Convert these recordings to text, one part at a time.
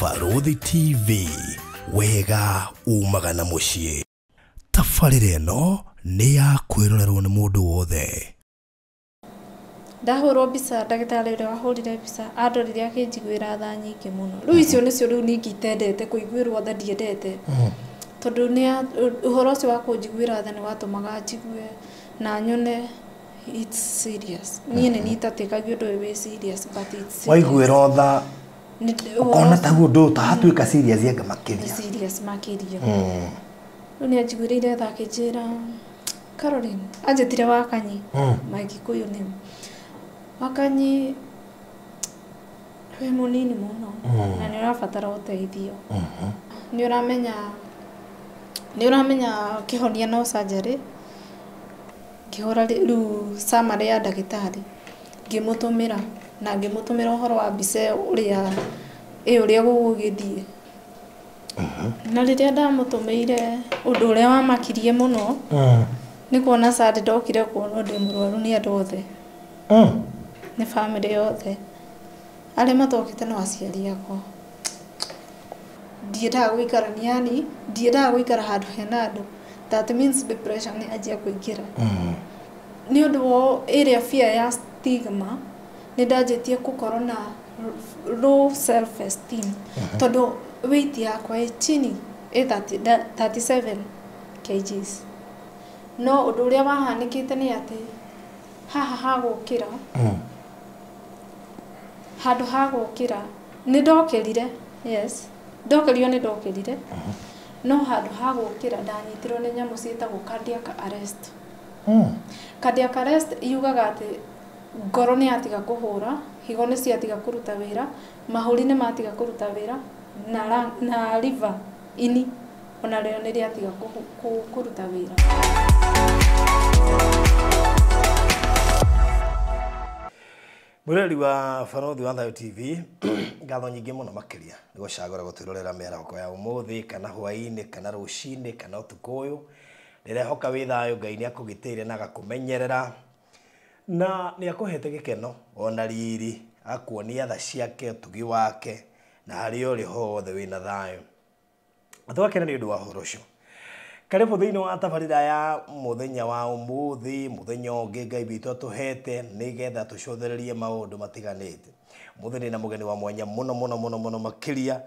Barũthi TV, wega umaga na mũciĩ. Tabarĩra ĩno nĩ ya kwĩrorerwo nĩ mũndũ wothe. Ndahũrwo mbica, ndagĩtarĩ ũrĩa wahũrire mbica andorire akĩnjiguĩra tha nyingĩ mũno. Rĩu icio nĩcio rĩu ningĩ itendete kũiguĩrwo tha, ndiendete, tondũ nĩ ũhoro ũcio wa kũnjiguĩra tha nĩ watũmaga njigue na nyone it's serious. Niĩ nĩ nitatĩkagia ũndũ ũyũ wĩ serious, but it's serious. Waiguĩrwo tha ũkona taguo ũndũ ũyũ ũtahatuĩka serious anga nĩ makĩria. Serious makĩria. Rĩu nĩ anjiguĩrĩire tha akĩnjĩra, "Caroline," anjĩtire Wakanyi, my Gĩkũyũ name, "Wakanyi, wĩ mũnini mũno na nĩ ũrabatara ũteithio. Nĩ ũramenya kĩhonia no surgery." Ngĩhũra rĩu summary ya ndagĩtarĩ, ngĩmũtũmĩra na ngĩmũtũmĩra ũhoro wa mbica ĩyo ũrĩa ĩ ũrĩa gũgũgĩthiĩ. Na rĩrĩa ndamũtũmĩire, ũndũ ũrĩa wamakirie mũno nĩ kuona Sunday ndokire kuonwo ndĩ mũrwaru nĩ andũ othe, nĩ bamĩrĩ yothe. Arĩa matokĩte no aciari akwa. Ndiendaga gũikara, yani ndiendaga gũikara handũ hena andũ. That means depression nĩ yanjia kũingĩra. Nĩ ũndũ wa ĩrĩa fear ya stigma, nĩ ndanjĩtie gũkorwo na low self esteem, tondũ weight yakwa ĩ chini, ĩ 30 37 kgs. No ũndũ ũrĩa wahanĩkĩte nĩ atĩ haha hagũkĩra, handũ ha gũkĩra nĩ ndokĩrire, yes, ndokĩrio nĩ ndokĩrire, no handũ ha gũkĩra ndanyitirwo nĩ nyamũ ciĩtagwo cardiac arrest. Cardiac arrest yugaga atĩ ngoro nĩ yatiga kũhũra, higo nĩ ciatiga kũruta wĩra, mahũri nĩ matiga kũruta wĩra, na liver, ini ona rĩo nĩ rĩatiga kũruta wĩra. Mwĩroreri wa Barũthi wa Thayo TV, ngatho nyingĩ mũno makĩria nĩ gũcagũra gũtwĩrorera mĩarahũko ya ũmũthĩ, kana hwaĩ-inĩ, kana rũcinĩ, kana ũtukũ ũyũ. Ndĩrehoka wĩ thayũ, Ngai nĩ akũgitĩire na agakũmenyerera na nĩ akũhete gĩkeno ona riri, agakuonia tha ciake, ũtugi wake, na harĩa ũrĩ hothe wĩna thayũ. Na tũgakena nĩ ũndũ wa ũhoro ũcio. Karibu thĩinĩ wa tabarĩra ya mũthenya wa ũmũthĩ, mũthenya ũngĩ Ngai witũ atũhete nĩgetha tũcũthĩrĩrie maũndũ matiganĩte. Mũthĩ ndĩna mũgeni wa mwanya mũno mũno mũno mũno makĩria,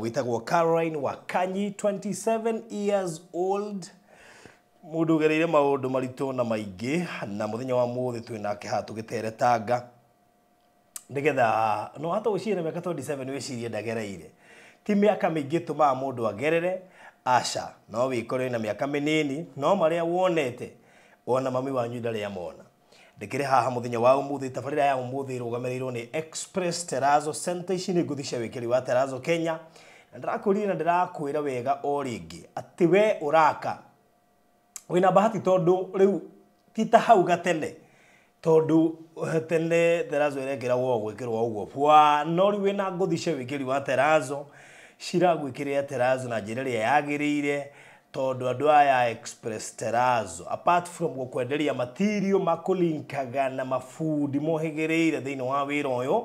wĩtagwo Caroline Wakanyi, 27 years old, mũndũ ũgereire maũndũ maritũ na maingĩ, na mũthenya wa mũthĩ twĩ nake haha tũgĩteretanga nĩgetha no hata gwĩciria na mĩaka 27 wĩcirie ndagereire. Ti mĩaka mĩingĩ ĩtũmaga mũndũ agerere, aca. No wĩkore na mĩaka mĩnini, no marĩa wonete ona mami wanyu ndarĩ amona. Ndĩkĩrĩ haha mũthenya wa ũmũthĩ. Tabarĩra ya ũmũthĩ ĩrũgamĩrĩirwo nĩ Express Terrazzo Center. Ici nĩ ngũthi cia wĩkĩri wa Terrazzo Kenya, na ndĩrakũrire na ndĩrakwĩra wega o rĩngĩ atĩ we ũraka wĩna bahati, tondũ rĩu ti ta hau gatene, tondũ tene terrazzo ĩrekĩragwo o gwĩkĩrwo ũguo bwa, no rĩu wĩna ngũthi cia wĩkĩri wa terrazzo ciragwĩkĩrĩra terrazzo na njĩra ĩrĩa yagĩrĩire, tondũ andũ aya Express Terrazzo, apart from gũkwenderia material, makũlinkaga na mabundi mohĩgĩrĩire thĩinĩ wa wĩra ũyũ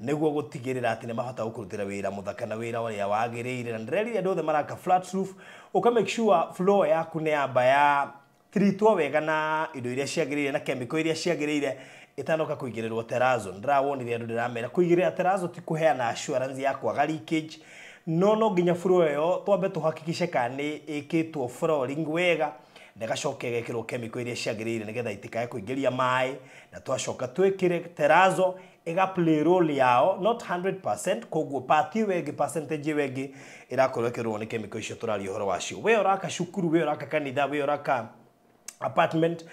nĩguo gũtigĩrĩra atĩ nĩ mahota gũkũrutĩra wĩra mũthaka na wĩra ũrĩa wagĩrĩire. Na ndĩrerire andũ othe maraka flat roof, ũka make sure floor yaku nĩ yamba ya tiritwo wega na indo iria ciagĩrĩire na chemical iria ciagĩrĩire ĩtanoka kũigĩrĩrwo terrazzo. Ndĩrawonire andũ ndĩramera kũigĩrĩra terrazzo ti kũheana assurance ya kwaga leakage, no nginya floor ĩyo twambe tũhakikishe kana nĩ ĩkĩtwo flooring wega na ĩgacoka ĩgekĩrwo chemical iria ciagĩrĩire nĩgetha itikae kũingĩria maĩ, na twacoka twĩkĩre terrazzo ĩga play role yao, not 100%. Koguo part ĩyo ĩngĩ, percentage ĩyo ĩngĩ ĩrakorwo ĩkĩrorwo nĩ chemical icio tũraria ũhoro wacio. We ũraka cukuru, we ũraka kanitha, we ũraka apartment,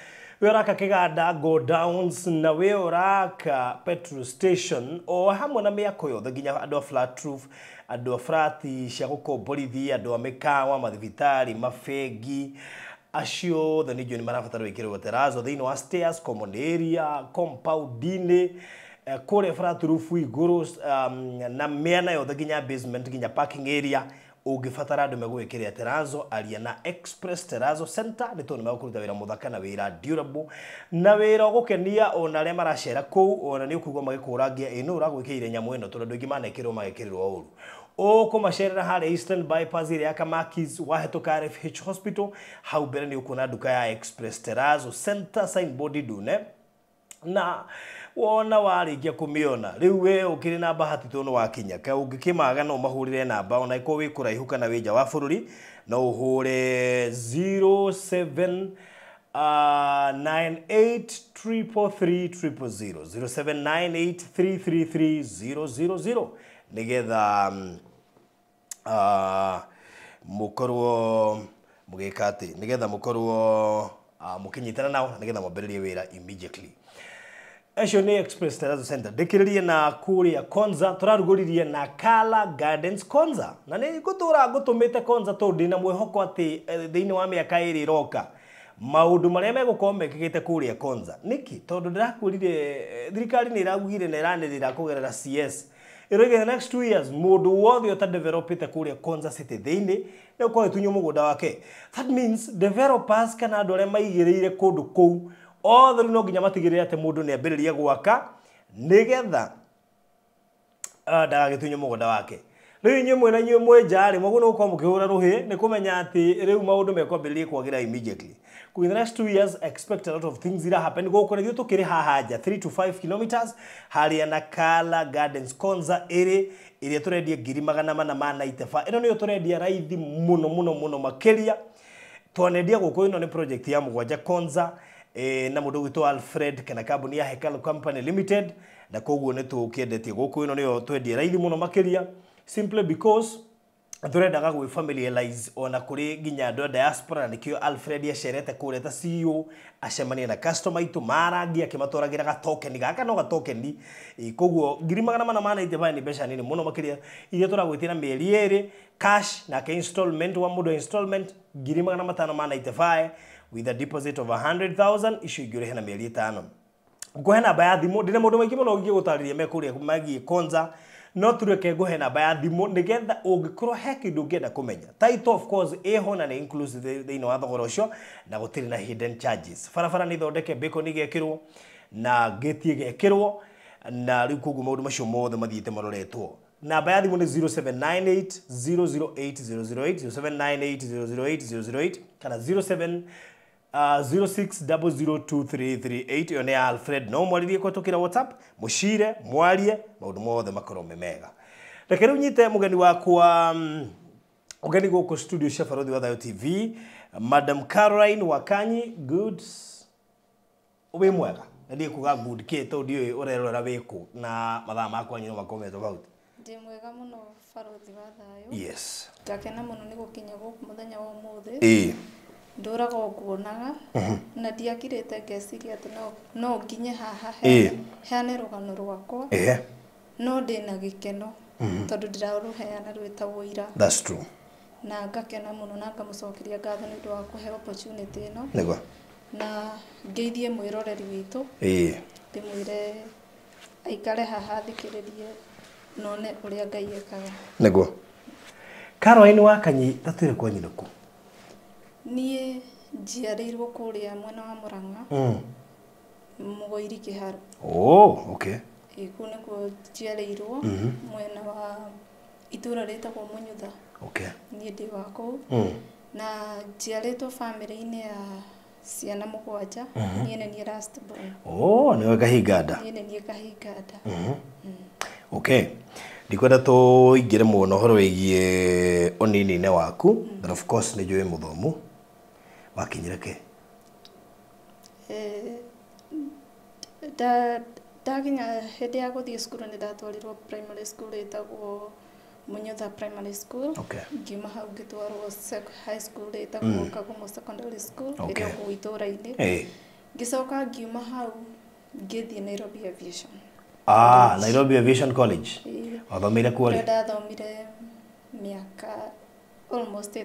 we ũraka kĩganda, godowns, na we ũraka petrol station, o hamwe na mĩako yothe, nginya andũ a flat roof, andũ a frati cia gũkomborithia, andũ a mĩkawa, mathibitarĩ, mabengi, acio othe nĩ njũĩ nĩ marabatara gwĩkĩrwo terrazzo thĩinĩ wa stairs, common area, compound-inĩ, kũrĩa flat roof igũrũ, na mĩena yothe, nginya basement, nginya parking area. Ũngĩbatara andũ megũgĩkĩrĩra terazo, aria na Express Terazo Center nĩ tondũ nĩ megũkũruta wĩra mũthaka na wĩra durable na wĩra ũgũkenia ona arĩa maracera kũu, ona nĩ ũkũigua magĩkũrangia ĩ nũ ũragwĩkĩire nyamũ ĩno, tondũ andũ aingĩ manekĩrwo magĩkĩrĩrwo ũru. Ũkũmacerera harĩa Eastern Bypass ĩrĩa ya Kamakis, wahĩtũka RFH Hospital hau mbere nĩ ũkuona nduka ya Express Terazo Center signboard ndune, na wona warĩkia kũmĩona rĩu we ũkĩrĩ na bahati tondũ nĩ wakinya. Ka ũngĩkĩmaga no ũmahũrĩre namba ona ĩkorwo wĩ kũraihu kana wĩ nja wa bũrũri, no ũhũre 07 98333000 0798333000 nĩgetha mũkorwo mũgĩka atĩ nĩgetha mũkorwo mũkĩnyitana nao nĩgetha mwambĩrĩrie wĩra immediately. Acio nĩ Express Terrazzo Center. Ndĩkĩrĩrie na kũrĩa Konza, tũrarugũririe na Kala Gardens Konza. Na nĩ ngũtũra ngũtũmĩte Konza tondũ ndĩna mwĩhoko atĩ thĩinĩ wa mĩaka ĩrĩ ĩroka maũndũ marĩa megũkorwo mekĩkĩte kũrĩa Konza. Nĩkĩ? Tondũ ndĩrakwĩrire thirikari nĩ ĩraugire na ĩranĩrĩra kũgerera CS. Ĩroiga the next 2 years mũndũ wothe ũtadevelopĩte kũrĩa Konza City thĩinĩ nĩ ũkorwo ĩtunywo mũgũnda wake. That means developers kana andũ arĩa maigĩrĩire kũndũ kũu othe rĩu no nginya matigĩrĩre atĩ mũndũ nĩ ambĩrĩria gwaka nĩgetha ndagagĩtunywo mũgũnda wake. Rĩu inyuĩ mwĩna inyuĩ mwĩ nja rĩ, mwaguo nĩ gũkorwo mũkĩhũra rũhĩ nĩ kũmenya atĩ rĩu maũndũ mekwambĩrĩria kwagĩra immediately. In the next 2 years expect a lot of things ira happen. Gũkũ nĩthuĩ tũkĩrĩ haha nja 3 to 5 kilometers harĩa na Kala Gardens Konza ĩrĩ ĩrĩa tũrendia 495. Ĩno nĩyo tũrendia raithi mũno mũno mũno makĩria. Twanendia gũkũ, ĩno nĩ project ya mũgwanja Konza na mũndũ ũgwĩtwo Alfred kana kambuni ya Hekalu Company Limited, na koguo nĩ tũkĩendetie gũkũ. Ĩno nĩyo twendie raithi mũno makĩria simply because tũrendaga gwĩ familiarize ona kũrĩ nginya andũ a diaspora, na nĩkĩo Alfred acerete kũrĩa ta CEO acemanie na customer aitũ marangi akĩmatwaragĩra gatokeni gaka no gatokeni. Koguo 495 nĩ mbeca nini mũno makĩria iria tũragwĩtĩra mĩeri ĩrĩ cash, nake installment wa mũndũ installment 595 with a deposit of 100,000, icio ingĩ ũrĩhe na mĩeri ĩtano. Ngũhe namba ya thimũ, ndĩna maũndũ maingĩ mũno ingĩgũtarĩria me kũrĩa megiĩ Konza, no tureke ngũhe namba ya thimũ nĩgetha ũngĩkorwo he kĩndũ ũngĩenda kũmenya. Title of course ĩho na nĩ inclusive thĩinĩ wa thogora ũcio na gũtirĩ na hidden charges. Barabara nĩ thondeke, bacon igekĩrwo na gate ĩgekĩrwo, na rĩu koguo maũndũ macio mothe mathiĩte maroretwo. Namba ya thimũ nĩ 0798 008 008, 0798 008 008 kana 07 06002338. Ĩyo nĩ ya Alfred, no mwarĩrie kũhetũkĩra WhatsApp, mũcire mwarie maũndũ mothe makorwo me mega. Reke rĩu nyite mũgeni wakwa ũgeni gũkũ studio cia Barothi wa Thayo TV, Madam Caroline Wakanyi. Good, wĩ mwega? Na ndiĩ kuga good kĩ tondũ ndiũĩ ũrerorera wĩkũ na mathaa makwa no makorwo me tofauti. Ndĩ mwega mũno Barothi wa Thayo. Yes. Ngakena mũno nĩ gũkinya gũkũ mũthenya wa ũmũthĩ. Ndũraga o nguonaga na ndiakirĩte ngeciria atĩ no nginye haha heane rũgano rwakwa. No ndĩna gĩkeno tondũ ndĩrarũheana rwĩta ũira. That's true. Na ngakena mũno na ngamũcokeria ngatho nĩ ũndũ wa kũhe opportunity ĩno. Nĩguo. Na ngeithie mwĩroreri witũ. Ndĩmwĩre aikare haha athikĩrĩrie none ũrĩa Ngai ekaga. Nĩguo. Caroline Wakanyi, tatwĩre kwanyu nĩkũ? Niĩ njiarĩirwo kũrĩa mwena wa Murang'a. Mũgoiri Kĩharũ. Oh, okay. Kũu nĩkuo njiarĩirwo mwena wa itũra rĩtagwo Mũnyutha. Okay. Niĩ ndĩ wa kũu. Na njiarĩtwo bamĩrĩ-inĩ ya ciana mũgwanja. Niĩ nĩ niĩ last born. Oh, nĩwe kahinganda. Niĩ nĩ niĩ kahinganda. Okay. Ndikwenda tũingĩre mũno ũhoro wĩgiĩ ũnini-inĩ waku, but of course nĩ njũĩ mũthomu. Wakinyire kĩ? Ndakinya hĩndĩ ya gũthiĩ cukuru nĩ ndatwarirwo primary school ĩtagwo Mũnyutha Primary School. Okay. Ngiuma hau ngĩtwarwo high school ĩtagwo Kagumo Secondary School ĩrĩa kũu itũũra-inĩ. Ngĩcoka ngiuma hau ngĩthiĩ Nairobi Aviation. Ah, Nairobi Aviation College. Wathomeire kuo rĩ? Ndathomire mĩaka almost 3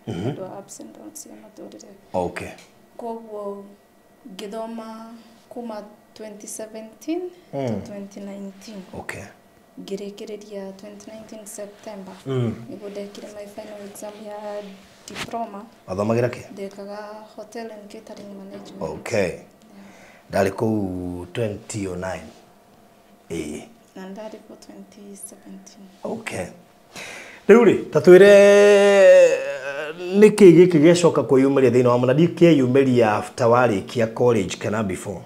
nĩ ũndũ wa ups and downs cia mũtũrĩre. Okay. Koguo ngĩthoma kuma 2017 to 2019. Okay. Ngĩrĩkĩrĩria 2019 September. Nĩguo ndekire my final exam ya diploma. Wathomagĩra kĩ? Ndekaga hotel and catering management. Okay. Ndarĩ kũu 2009. Ĩĩ. Na ndarĩ kuo 2017. Okay. Rĩu rĩ, ta twĩre nĩkĩ gĩkĩ gĩacoka kwĩyumĩria thĩinĩ wa mũna ndikĩyumĩria after warĩkia college kana before?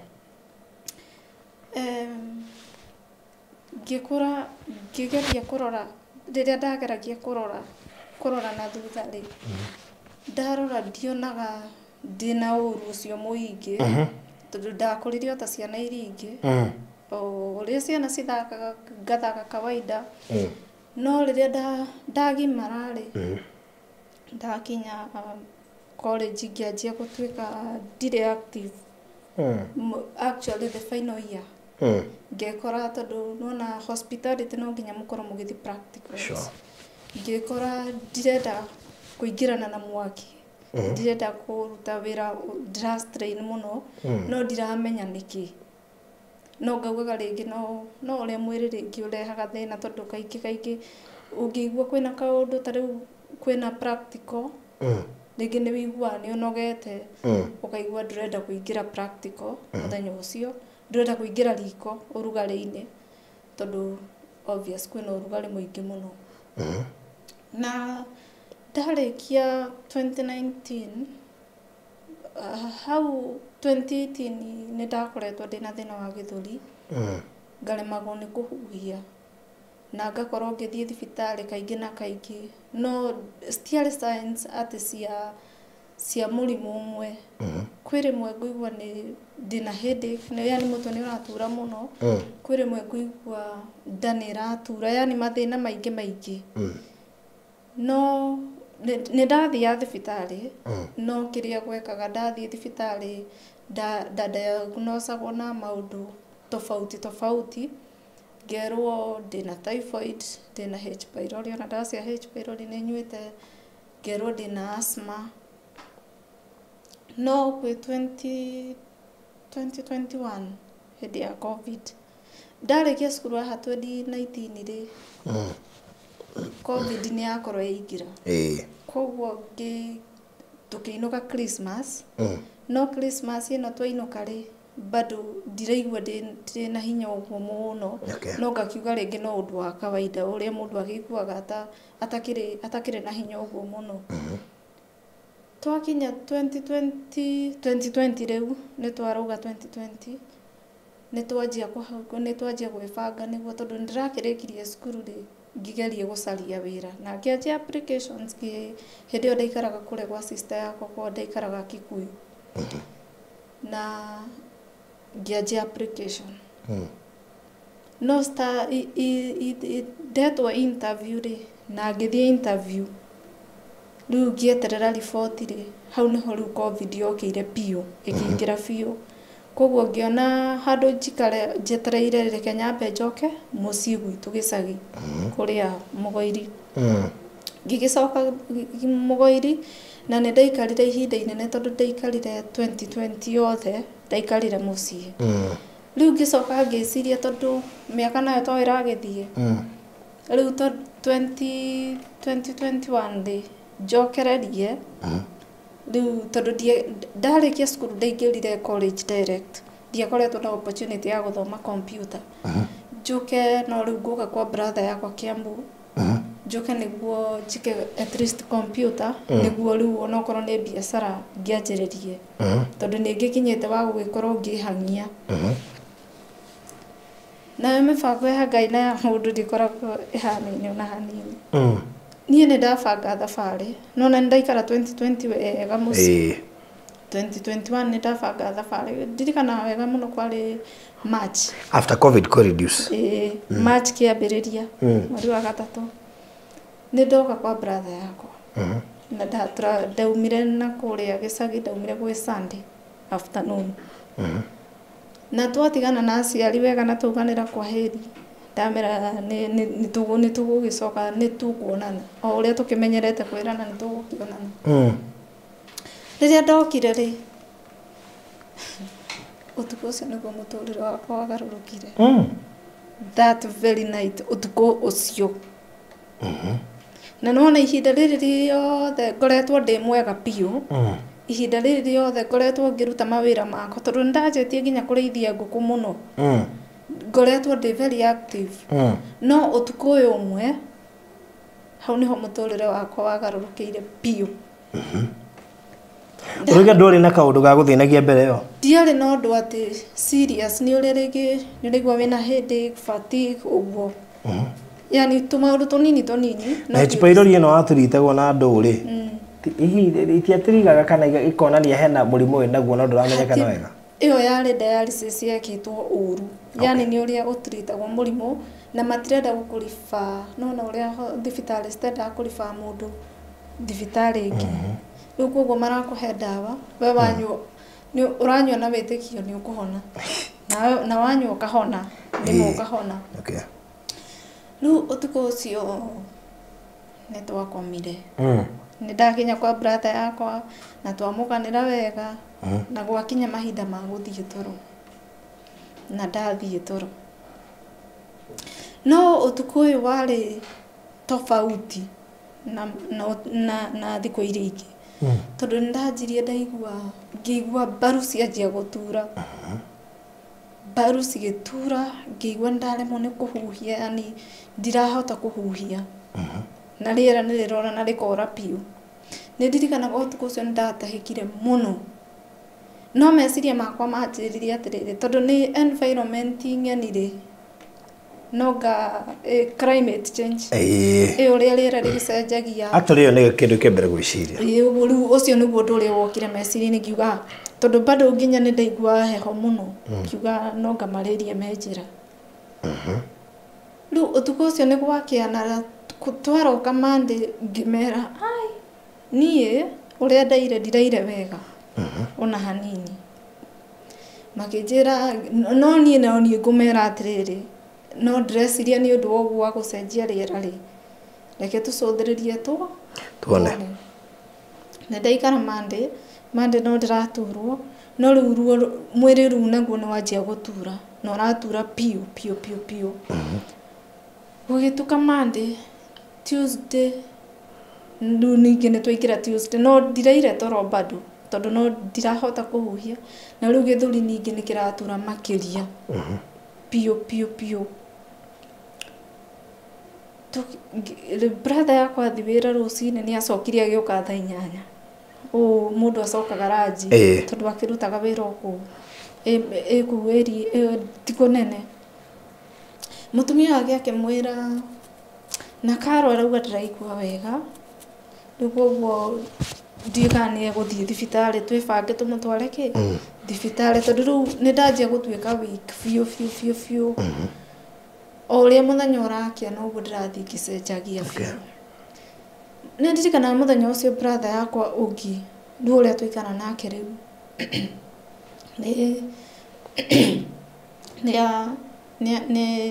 Ngĩkũra ngĩgeria kũrora rĩrĩa ndageragia kũrora na thutha rĩ, ndarora ndionaga ndĩna ũru ũcio mũingĩ, tondũ ndakũrire o ta ciana iria ingĩ, o ũrĩa ciana cithakaga ngathaka kawaida. No rĩrĩa ndagimara rĩ, ndakinya college ngĩanjia gũtuĩka ndirĩ active. Actually the final year ngekora, tondũ nona hospitality no nginya mũkorwo mũgĩthiĩ practicals. Ngĩkora ndirenda kũingĩrana na mwaki, ndirenda kũruta wĩra ndĩra strain mũno, no ndiramenya nĩkĩ. No ngaugaga rĩngĩ no ũrĩa mwĩrĩ rĩngĩ ũrehaga thĩna, tondũ kaingĩ kaingĩ ũngĩigua kwĩna kaũndũ ta rĩu kwĩna practical, rĩngĩ nĩ wĩiguaga nĩ ũnogete, ũkaigua ndũrenda kũingĩra practical mũthenya ũcio, ndũrenda kũingĩra riko ũrugarĩ-inĩ, tondũ obvious kwĩna ũrugarĩ mũingĩ mũno. Na ndarĩkia 2019, hau 2018 nĩ ndakoretwo ndĩna thĩna wa gĩthũri, ngaremagwo nĩ kũhuhia na ngakorwo ngĩthiĩ thibitarĩ kaingĩ na kaingĩ, no citiarĩ signs atĩ cia mũrimũ ũmwe. Kwĩ rĩmwe ngũigua nĩ ndĩna headache, yani mũtwe nĩ ũratura mũno, kwĩ rĩmwe ngũigua nda nĩ ĩratura, yani mathĩna maingĩ maingĩ. No nĩ ndathiaga thibitarĩ, no kĩrĩa gwekaga ndathiĩ thibitarĩ ndadiagnosagwo na maũndũ tofauti tofauti, ngerwo ndĩna typhoid, ndĩna H pylori, ona ndawa cia H pylori nĩ nyuĩte, ngerwo ndĩna asthma. No kwĩ 2021 hĩndĩ ya COVID, ndarĩkia cukuru haha 2019 rĩ, COVID nĩ yakorwo yaingĩra. Koguo tũkĩinũka Christmas. No Christmas ĩno twainũka rĩ, bado ndiraigua ndĩ na hinya ũguo mũno. No ngakiuga rĩngĩ no ũndũ wa kawaida ũrĩa mũndũ akĩiguaga atakĩrĩ na hinya ũguo mũno. Twakinya 2020, 2020 rĩu nĩ twarauga 2020 nĩ twanjia gwĩbanga nĩguo, tondũ nĩ ndĩrakĩrĩkirie cukuru rĩ, ngĩgerie gũcaria wĩra na ngĩanjia applications. Hĩndĩ ĩyo ndaikaraga kũrĩa gwa sister yakwa, kwa ndaikaraga Kikuyu, na ngĩanjia application. No ndetwo interview rĩ, na ngĩthiĩ interview, rĩu ngĩeterera riboti rĩ, hau nĩho rĩu COVID yokĩire biũ, ĩkĩingĩra biũ. Koguo ngĩona handũ njikare njetereire, reke nyambe njoke mũciĩ gwitũ gĩcagi kũrĩa Mũgoiri. Ngĩgĩcoka Mũgoiri na nĩ ndaikarire ihinda inene, tondũ ndaikarire 2020 yothe ndaikarire mũciĩ. Rĩu ngĩcoka ngĩciria, tondũ mĩaka nayo to ĩragĩthiĩ, rĩu to 20 2021 rĩ, njokererie rĩu, tondũ ndarĩkia cukuru ndaingĩrire college direct, ndiakoretwo na opportunity ya gũthoma computer. Njũke no rĩu ngũka kwa brother yakwa Kiambu, njũke nĩguo njĩke at least computer, nĩguo rĩu onokorwo nĩ biacara ngĩanjĩrĩrie, tondũ nĩ ngĩkinyĩte wa gũgĩkorwo ngĩhang'ia. Nayo mĩbango ya Ngai na ya mũndũ ndĩkoragwo ĩhanaine ona hanini. Niĩ nĩ ndabanga thabarĩ, no na nĩ ndaikara 2020 wega mũciĩ. 2021 nĩ ndabanga thabarĩ, ndirikanaga wega mũno, kwarĩ March. After COVID kũ reduce. Ĩĩ, March kĩambĩrĩria, mweri wa gatatũ, nĩ ndoka kwa brother yakwa na ndaumire na kũrĩa gĩcagi, ndaumire gwĩ Sunday afternoon, na twatigana na aciari wega na tauganĩra kwa heri, ndamera nĩ tũgũgĩcoka, nĩ tũkuonana o ũrĩa tũkĩmenyerete kwĩrana nĩ tũgũkĩonana. Rĩrĩa ndokire rĩ, ũtukũ ũcio nĩguo mũtũrĩre wakwa wagarũrũkire. That very night, ũtukũ ũcio. Na nĩwona ihinda rĩrĩ rĩothe ngoretwo ndĩ mwega biũ. Ihinda rĩrĩ rĩothe ngoretwo ngĩruta mawĩra makwa, tondũ nĩndanjĩtie nginya kũrĩithia ngũkũ mũno. Ngoretwo ndĩ very active. No ũtukũ ũyũ ũmwe, hau nĩho mũtũrĩre wakwa wagarũrũkĩire biũ. Ũrauga ndwarĩ na kaũndũ ga gũthĩnagia mbere ĩyo? Ndiarĩ na ũndũ atĩ serious, nĩ ũrĩa rĩngĩ nĩ ũraigua wĩna headache, fatigue ũguo. Yani tũmaũndũ tũnini tũnini. Na H pylori ĩno watũritagwo na andũ rĩ, hihi itiatirigaga kana ikonania hena mũrimũ wĩ naguo no ndũramenyekana wega? Ĩyo yarĩ dialysis yekĩtwo ũru. Yani nĩ ũrĩa ũtritagwo mũrimũ na matirenda gũkũriba, no na ũrĩa thibitarĩ citendaga kũriba mũndũ thibitarĩ ĩngĩ. Rĩu koguo marakũhe ndawa, we wanyua nĩ ũranyua na wĩtĩkio nĩ ũkũhona. Na wanyua ũkahona, nĩma ũkahona. Rĩu ũtukũ ũcio nĩ twakomire. Nĩ ndakinya kwa brother yakwa na twamũkanĩra wega na gwakinya mahinda ma gũthiĩ toro. Na ndathiĩ toro. No ũtukũ ũyũ warĩ tofauti na thikũ iria ingĩ. Tondũ nĩ ndanjirie ndaigua, ngĩigua mbaru cianjia gũtura. Mbaru cigĩtura, ngĩigua nĩ ndaremwo nĩ kũhuhia, yani ndirahota kũhuhia. Na rĩera nĩ rĩrora na rĩkora biũ. Nĩ ndirikanaga ũtukũ ũcio nĩ ndatahĩkire mũno. No meciria makwa manjĩrire atĩrĩrĩ, tondũ nĩ environment ng'eni rĩ, no nga climate change. Ĩ ũrĩa rĩera rĩgĩcenjagia. Actually ĩyo nĩyo kĩndũ kĩa mbere gwĩciria. Ĩ ũguo rĩu ũcio nĩguo ũndũ ũrĩa wokire meciria-inĩ, ngiuga tondũ bado nginya nĩ ndaiguaga heho mũno, ngiuga no nga malaria me njĩra. Rĩu ũtukũ ũcio nĩ gwakĩa na twaroka Monday ngĩmera, ai niĩ ũrĩa ndaire ndiraire wega ona hanini. Makĩnjĩra no niĩ no niĩ ngũmera atĩrĩrĩ, no ndĩreciria nĩ ũndũ wa ũguo wa gũcenjia rĩera rĩ, reke tũcũthĩrĩrie tuone. Nĩ ndaikara Monday, Monday no ndĩraturwo, no rĩu ruo mwĩrĩ rĩu naguo nĩ wanjia gũtura, na ũratura biũ biũ biũ biũ. Gũgĩtuka Monday, Tuesday, rĩu ningĩ nĩ twaingĩra Tuesday, no ndiraire toro bado, tondũ no ndirahota kũhuhia, na rĩu gĩthũri ningĩ nĩ kĩratura makĩria. Biũ biũ biũ. Brother yakwa athiĩ wĩra rũcinĩ nĩ acokire agĩũka thaa 8. Ũũ mũndũ acokaga ranji tondũ akĩrutaga wĩra o kũu. Ĩ kũu ĩri ti kũnene. Mũtumia wake akĩmwĩra na Karo arauga ndĩraigua wega, rĩu koguo ndiũĩ kana nĩ egũthiĩ thibitarĩ twĩbange tũmũtware kĩ thibitarĩ, tondũ rĩu nĩ ndanjia gũtuĩka weak biũ biũ biũ biũ. O ũrĩa mũthenya ũrakĩa noguo ndĩrathiĩ ngĩcenjagia biũ. Nĩ ndirikanaga mũthenya ũcio brother yakwa ũngĩ, rĩu ũrĩa tũikara nake rĩu,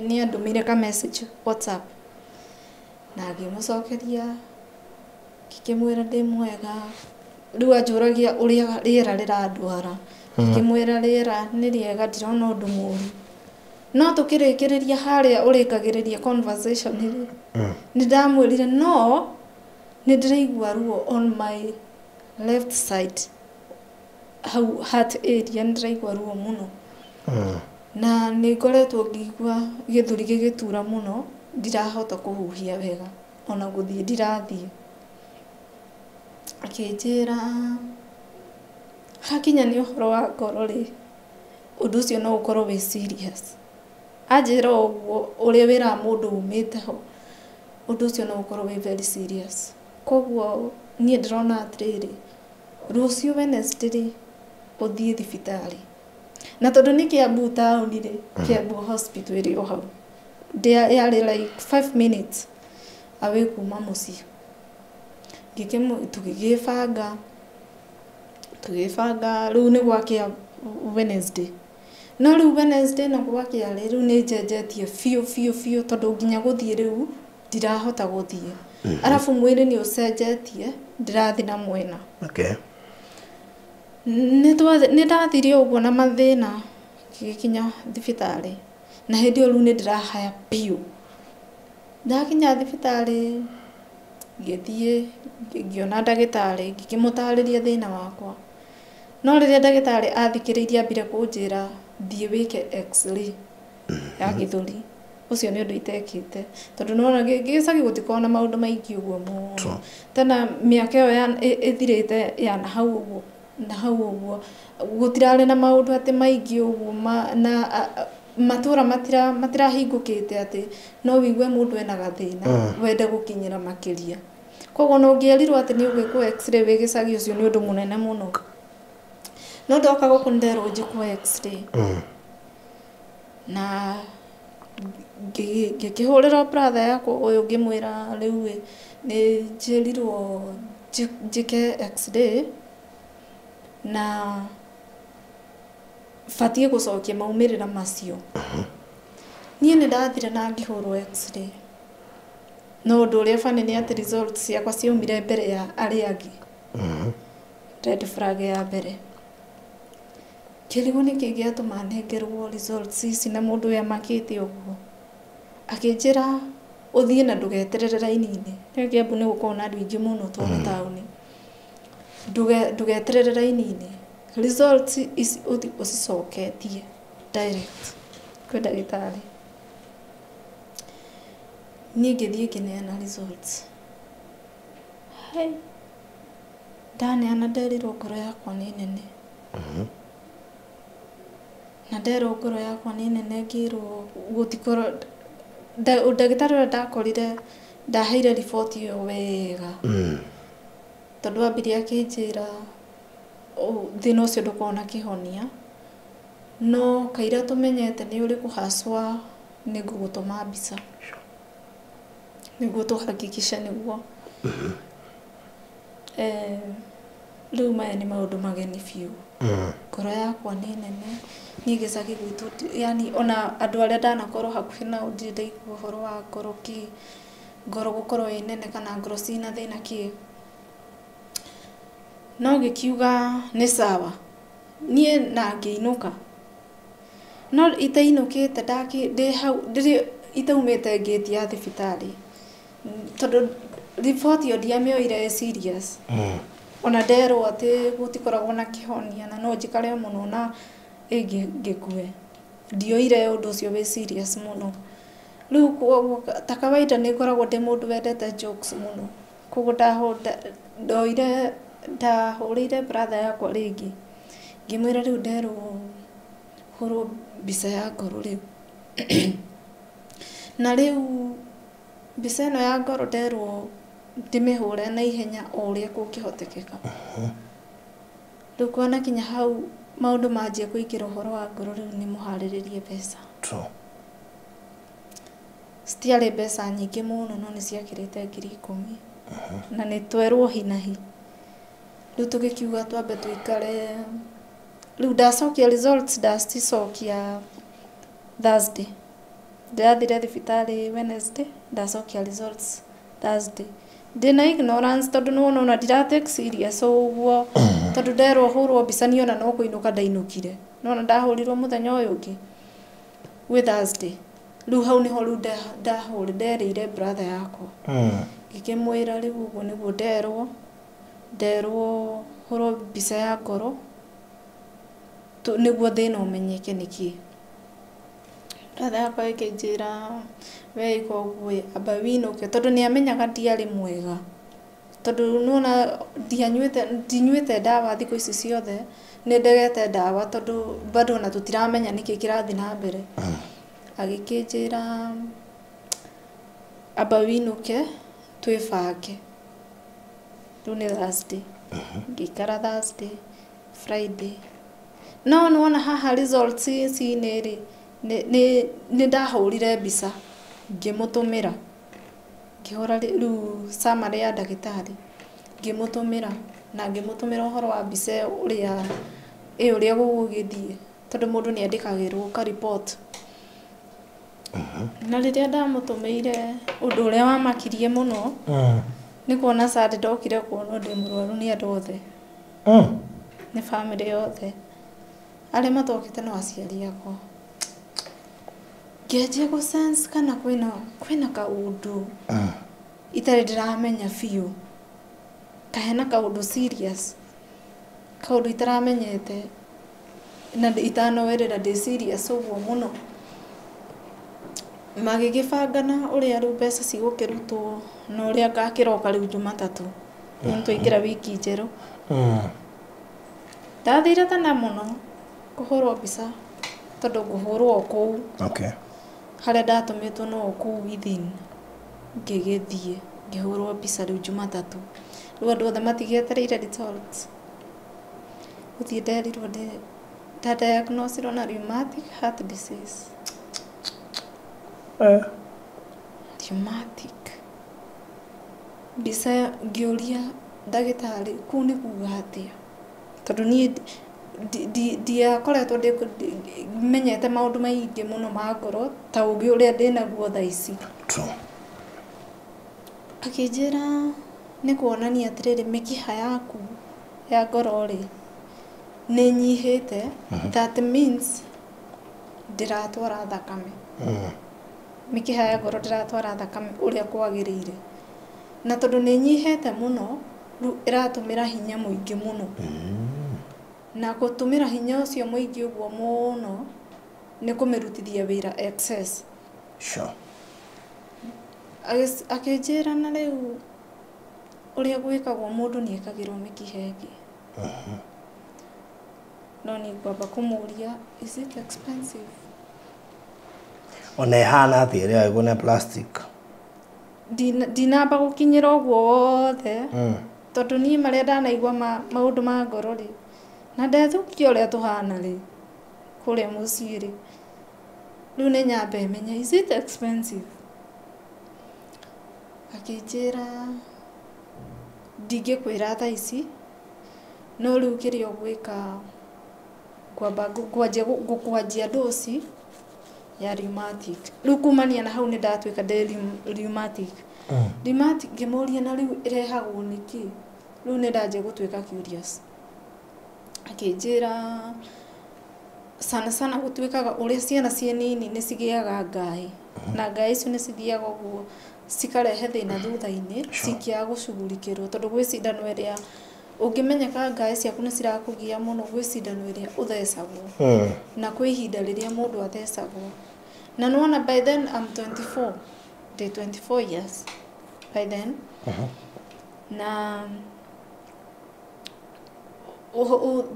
nĩ andũmĩire ka message WhatsApp na ngĩmũcokeria ngĩkĩmwĩra ndĩ mwega. Rĩu anjũragia ũrĩa rĩera rĩrandwara, ngĩkĩmwĩra rĩera nĩ rĩega ndirona ũndũ mũru. No tũkĩrĩkĩrĩria harĩa ũrĩkagĩrĩria conversation rĩ, nĩ ndamwĩrire no nĩ ndĩraigua ruo on my left side, hau heart area nĩ ndĩraigua ruo mũno. Na nĩ ngoretwo ngĩigua gĩthũri gĩgĩtura mũno, ndirahota kũhuhia wega, ona gũthiĩ ndirathiĩ. Akĩnjĩra hakinya nĩ ũhoro wa ngoro rĩ, ũndũ ũcio no ũkorwo wĩ serious. Anjĩra ũguo ũrĩa wĩraga mũndũ umĩte ho, ũndũ ũcio no ũkorwo wĩ very serious. Koguo niĩ ndĩrona atĩrĩrĩ, rũciũ Wednesday rĩ, ũthiĩ thibitarĩ. Na tondũ nĩ Kiambu taũni rĩ, Kiambu hospital ĩrĩ o hau. Yarĩ like 5 minutes away kuma mũciĩ. Tũgĩgĩbanga rĩu nĩ gwakĩa Wednesday. No rĩu Wednesday na gwakĩa rĩ, rĩu nĩ njenjetie biũ biũ biũ, tondũ nginya gũthiĩ rĩu ndirahota gũthiĩ. Arabu mwĩrĩ nĩ ũcenjetie, ndĩrathiĩ na mwena. Nĩ ndathire ũguo na mathĩna ngĩgĩkinya thibitarĩ. Na hĩndĩ ĩyo rĩu nĩ ndĩrahaya biũ. Ndakinya thibitarĩ ngĩthiĩ ngĩona ndagĩtarĩ ngĩkĩmũtarĩria thĩna wakwa. No rĩrĩa ndagĩtarĩ athikĩrĩirie ambire kũnjĩra thiĩ wĩke x-ray ya gĩthũri. Ũcio nĩ ũndũ itekĩte tondũ nĩwona gĩcagi gũtikoragwo na maũndũ maingĩ ũguo mũno. Tena mĩaka ĩyo ĩthirĩte ya nahau ũguo nahau ũguo gũtirarĩ na maũndũ atĩ maingĩ ũguo na matũra matirahingũkĩte atĩ no wĩigue mũndũ ena gathĩna wende gũkinyĩra makĩria. Koguo ona ũngĩerirwo atĩ nĩ ũgwĩkwo x-ray wĩ gĩcagi ũcio nĩ ũndũ mũnene mũno. No ndoka gũkũ nĩnderwo njĩkwo x-ray. Na ngĩkĩhũrĩra brother yakwa ũyũ ngĩmwĩra rĩu ĩ nĩ njĩrirwo njĩke x-ray na batiĩ gũcokia maumĩrĩra macio. Niĩ nĩ ndathire na ngĩhũrwo x-ray. No ũndũ ũrĩa funny nĩ atĩ results ciakwa ciaumire mbere ya arĩa angĩ. Red flag ya mbere. Ngĩrigwo nĩkĩ gĩatũma nengerwo results ici na mũndũ ũyũ amakĩte ũguo. Akĩnjĩra ũthiĩ na ndũgeterere raini-inĩ. Nĩũĩ Kĩambu nĩ gũkoragwo na andũ aingĩ mũno tondũ nĩ taũni. Ndũgeterere raini-inĩ. Results ici ũthiĩ ũcicoketie direct kwĩ ndagĩtarĩ. Niĩ ngĩthiĩ ngĩneana results. Hai, ndaneana nderirwo ngoro yakwa nĩ nene. Na nderwo ngoro yakwa nĩ nene ngĩrwo gũtikorwo ndagĩtarĩ ũrĩa ndakorire ndaheire riboti ĩyo wega. Tondũ ambire akĩnjĩra thĩna ũcio ndũkoragwo na kĩhonia. No kaira tũmenyete nĩ ũrĩkũ haswa nĩ ngũgũtũma mbica. Nĩguo tũhakikishe nĩguo. Rĩu maya nĩ maũndũ mageni biũ. Ngoro yakwa nĩ nene. Niĩ gĩcagi gwitũ yani ona andũ arĩa ndanakorwo hakuhĩ nao ndirĩ ndaigua ũhoro wa ngoro kĩ ngoro gũkorwo ĩ nene kana ngoro ciĩna thĩna kĩ. No ngĩkiuga nĩ sawa. Niĩ na ngĩinũka. No itainũkĩte ndĩ hau ndĩrĩ itaumĩte ngĩti ya thibitarĩ. Tondũ riboti ĩyo ndiamĩoire serious. Ona nderwo atĩ gũtikoragwo na kĩhonia na no njikare mũno na ngĩkue. Ndioire ũndũ ũcio wĩ serious mũno. Rĩu koguo ta kawaida nĩ ngoragwo ndĩ mũndũ wendete jokes mũno. Koguo ndoire ndahũrĩire brother yakwa rĩngĩ. Ngĩmwĩra rĩu nderwo hũrwo mbica ya ngoro rĩu. Na rĩu mbica ĩno ya ngoro nderwo ndĩmĩhũre na ihenya o ũrĩa kũngĩhotekeka. Rĩu kwana kinya hau maũndũ manjia kũingĩra ũhoro wa ngoro rĩu nĩ mũharĩrĩrie mbeca. Citiarĩ mbeca nyingĩ mũno no nĩ ciakĩrĩte 10,000. Na nĩ twerwo hi na hi. Rĩu tũgĩkiuga twambe tũikare. Rĩu ndacokia results ndacicokia Thursday. Ndĩrathire thibitarĩ Wednesday ndacokia results Thursday. Ndĩna ignorance tondũ nĩwona ona ndira take serious ũguo tondũ nderwo hũrwo mbica niĩ ona no kũinũka ndainũkire. Nĩwona ndahũrirwo mũthenya ũyũ ũngĩ gwĩ Thursday. Rĩu hau nĩho rĩu nderĩire brother yakwa. Ngĩkĩmwĩra rĩu ũguo nĩguo nderwo hũrwo mbica ya ngoro nĩguo thĩna ũmenyeke nĩkĩ. Brother yakwa ĩkĩnjĩra we ĩka ũguo amba wĩinũke tondũ nĩamenyaga ndiarĩ mwega. Tondũ nĩwona ndinyuĩte ndawa thikũ ici ciothe nĩ ndegete ndawa tondũ bado ona tũtiramenya nĩkĩ kĩrathiĩ na mbere. Agĩkĩnjĩra amba wĩinũke twĩbange. Rĩu nĩ Thursday. Ngĩikara Thursday, Friday. No nĩwona haha results ici nĩ rĩ nĩ ndahũrire mbica ngĩmũtũmĩra. Ngĩhũra rĩu summary ya ndagĩtarĩ ngĩmũtũmĩra na ngĩmũtũmĩra ũhoro wa mbica ĩyo ũrĩa gũgũgĩthiĩ tondũ mũndũ nĩ andĩkagĩrwo ka report. Na rĩrĩa ndamũtũmĩire ũndũ ũrĩa wamakirie mũno nĩ kuona Sunday ndokire kuonwo ndĩ mũrwaru nĩ andũ othe. Nĩ bamĩrĩ yothe. Arĩa matokĩte no aciari akwa. Ngĩanjia gũ sense kana kwĩna kaũndũ itarĩ ndĩramenya biũ, kahena kaũndũ serious, kaũndũ itaramenyete na itanoerera ndĩ serious ũguo mũno. Magĩgĩbangana ũrĩa rĩu mbeca cigũkĩrutwo na ũrĩa ngakĩroka rĩu Jumatatũ. Rĩu nĩtwaingĩra wiki njerũ. Ndathire tene mũno kũhũrwo mbica tondũ ngũhũrwo o kũu. Okay. Harĩa ndatũmĩtwo no o kũu within. Ngĩgĩthiĩ ngĩhũrwo mbica rĩu Jumatatũ. Rĩu andũ othe matigĩetereire results. Gũthiĩ nderirwo nda diagnosirwo na rheumatic heart disease. Rheumatic. Mbica ngĩũria ndagĩtarĩ kũu nĩ kuga atĩa? Tondũ niĩ ndiakoretwo menyete maũndũ maingĩ mũno ma ngoro ta ũngĩ ũrĩa ndĩnaguo thaa ici. True. Akĩnjĩra nĩ kuonania atĩrĩrĩ mĩkiha yaku ya ngoro rĩ nĩ ĩnyihĩte. That means ndĩratwara thakame. Mĩkiha ya ngoro ndĩratwara thakame ũrĩa kwagĩrĩire. Na tondũ nĩ ĩnyihĩte mũno, rĩu ĩratũmĩra hinya mũingĩ mũno. Na gũtũmĩra hinya ũcio mũingĩ ũguo mũno nĩ kũmĩrutithia wĩra excess. Sure. Akĩnjĩra na rĩu ũrĩa gwĩkagwo mũndũ nĩ ekagĩrwo mĩkiha ĩngĩ. No nĩ ngwamba kũmũria, is it expensive? Ona ĩhana atĩa ĩrĩa ĩgwo na plastic? Ndinamba gũkinyĩra ũguo wothe. Tondũ niĩ marĩa ndanaigua maũndũ ma ngoro rĩ, na ndethũkia ũrĩa tũhana rĩ, kũrĩa mũciĩ rĩ, rĩu nĩ nyambe menye, is it expensive? Akĩnjĩra ndingĩkwĩra thaa ici, no rĩu kĩrĩa ũgwĩka ngwamba ngũkwanjia dose ya rheumatic. Rĩu kumania na hau nĩ ndatuĩka ndĩ rheumatic. Rheumatic ngĩmũria na rĩu ĩrehagwo nĩkĩ? Rĩu nĩ ndanjia gũtuĩka curious. Akĩnjĩra sana sana gũtuĩkaga ũrĩa ciana ciĩ nini nĩ cigĩaga ngaĩ. Na ngaĩ icio nĩ cithiaga ũguo cikarehe thĩna thutha-inĩ cingĩaga gũcugurikĩrwo tondũ gwĩ cindano ĩrĩa ũngĩmenyeka ngaĩ ciaku nĩ cirakũgia mũno gwĩ cindano ĩrĩa ũthecagwo. Na kwĩ ihinda rĩrĩa mũndũ athecagwo. Na nĩwona by then I'm 24. Ndĩ 24 years by then. Na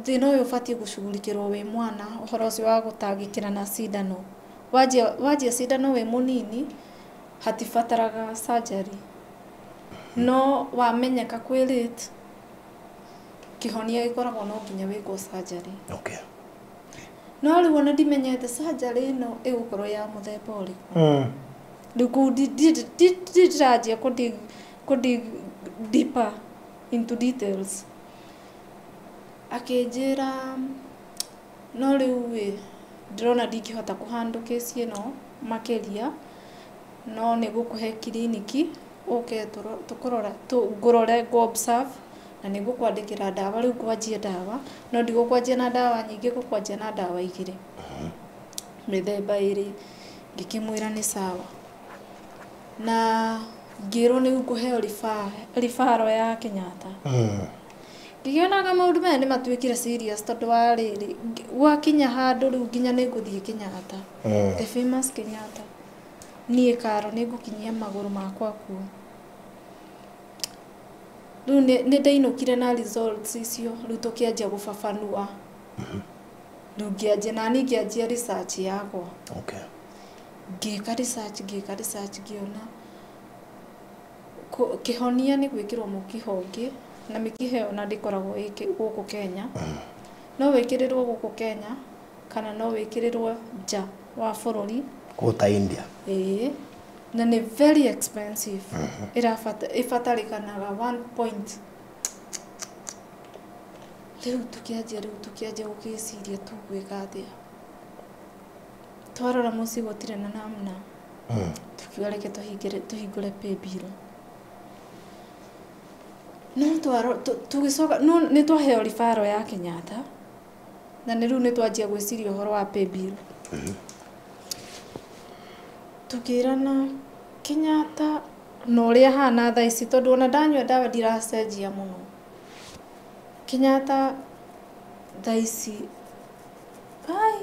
thĩna ũyũ ũbatiĩ gũcugurikĩrwo wĩ mwana, ũhoro ũcio wa gũtangĩkĩra na cindano. Wanjia cindano wĩ mũnini hatibataraga surgery. No wamenyeka kwĩ late, kĩhonia gĩkoragwo no nginya wĩkwo surgery. Okay. No rĩu ona ndimenyete surgery ĩno ĩgũkorwo ya mũthemba ũrĩkũ. Rĩu kũu ndĩranjia kũ dig deeper into details. Akĩnjĩra no rĩu ĩ ndĩrona ndingĩhota kũ handle case ĩno makĩria, no nĩ ngũkũhe kiriniki ũke tũkũrora ngũrore ngũ observe na nĩ ngũkwandĩkĩra ndawa. Rĩu ngwanjia ndawa, no ndigũkwanjia na ndawa nyingĩ, ngũkwanjia na ndawa igĩrĩ mĩthemba ĩrĩ. Ngĩkĩmwĩra nĩ sawa. Na ngĩrwo nĩ ngũheo referral ya Kenyatta. Ngĩkĩonaga maũndũ maya nĩ matuĩkire serious tondũ wa rĩrĩ gwakinya handũ rĩu nginya nĩ ngũthiĩ Kenyatta. The famous Kenyatta. Niĩ karo nĩ ngũkinyia magũrũ makwa kuo. Rĩu nĩ ndainũkire na results icio, rĩu tũkĩanjia gũbabanua. Rĩu ngĩanjia nani ngĩanjia research yakwa. Okay. Ngĩka research, ngĩka research, ngĩona kĩhonia nĩ gwĩkĩrwo mũkiha ũngĩ, na mĩkiha ĩyo ona ndĩkoragwo gũkũ Kenya. No wĩkĩrĩrwo gũkũ Kenya kana no wĩkĩrĩrwo nja wa bũrũri. Kũu ta India. Ĩĩ. Na nĩ very expensive. Ĩbatarĩkanaga 1 point. Rĩu tũkĩanjia gũgĩciria tũgwĩka atĩa. Twarora mũciĩ gũtirĩ na namna. Tukiuga reke tũhingũre paybill. No tũgĩcoka, no nĩ twaheo referral ya Kenyatta. Na nĩ rĩu nĩ twanjia gwĩciria ũhoro wa paybill. Tukĩrana Kenyatta na ũrĩa hana thaa ici tondũ ona ndanyua ndawa ndiracenjia mũno. Kenyatta thaa ici ai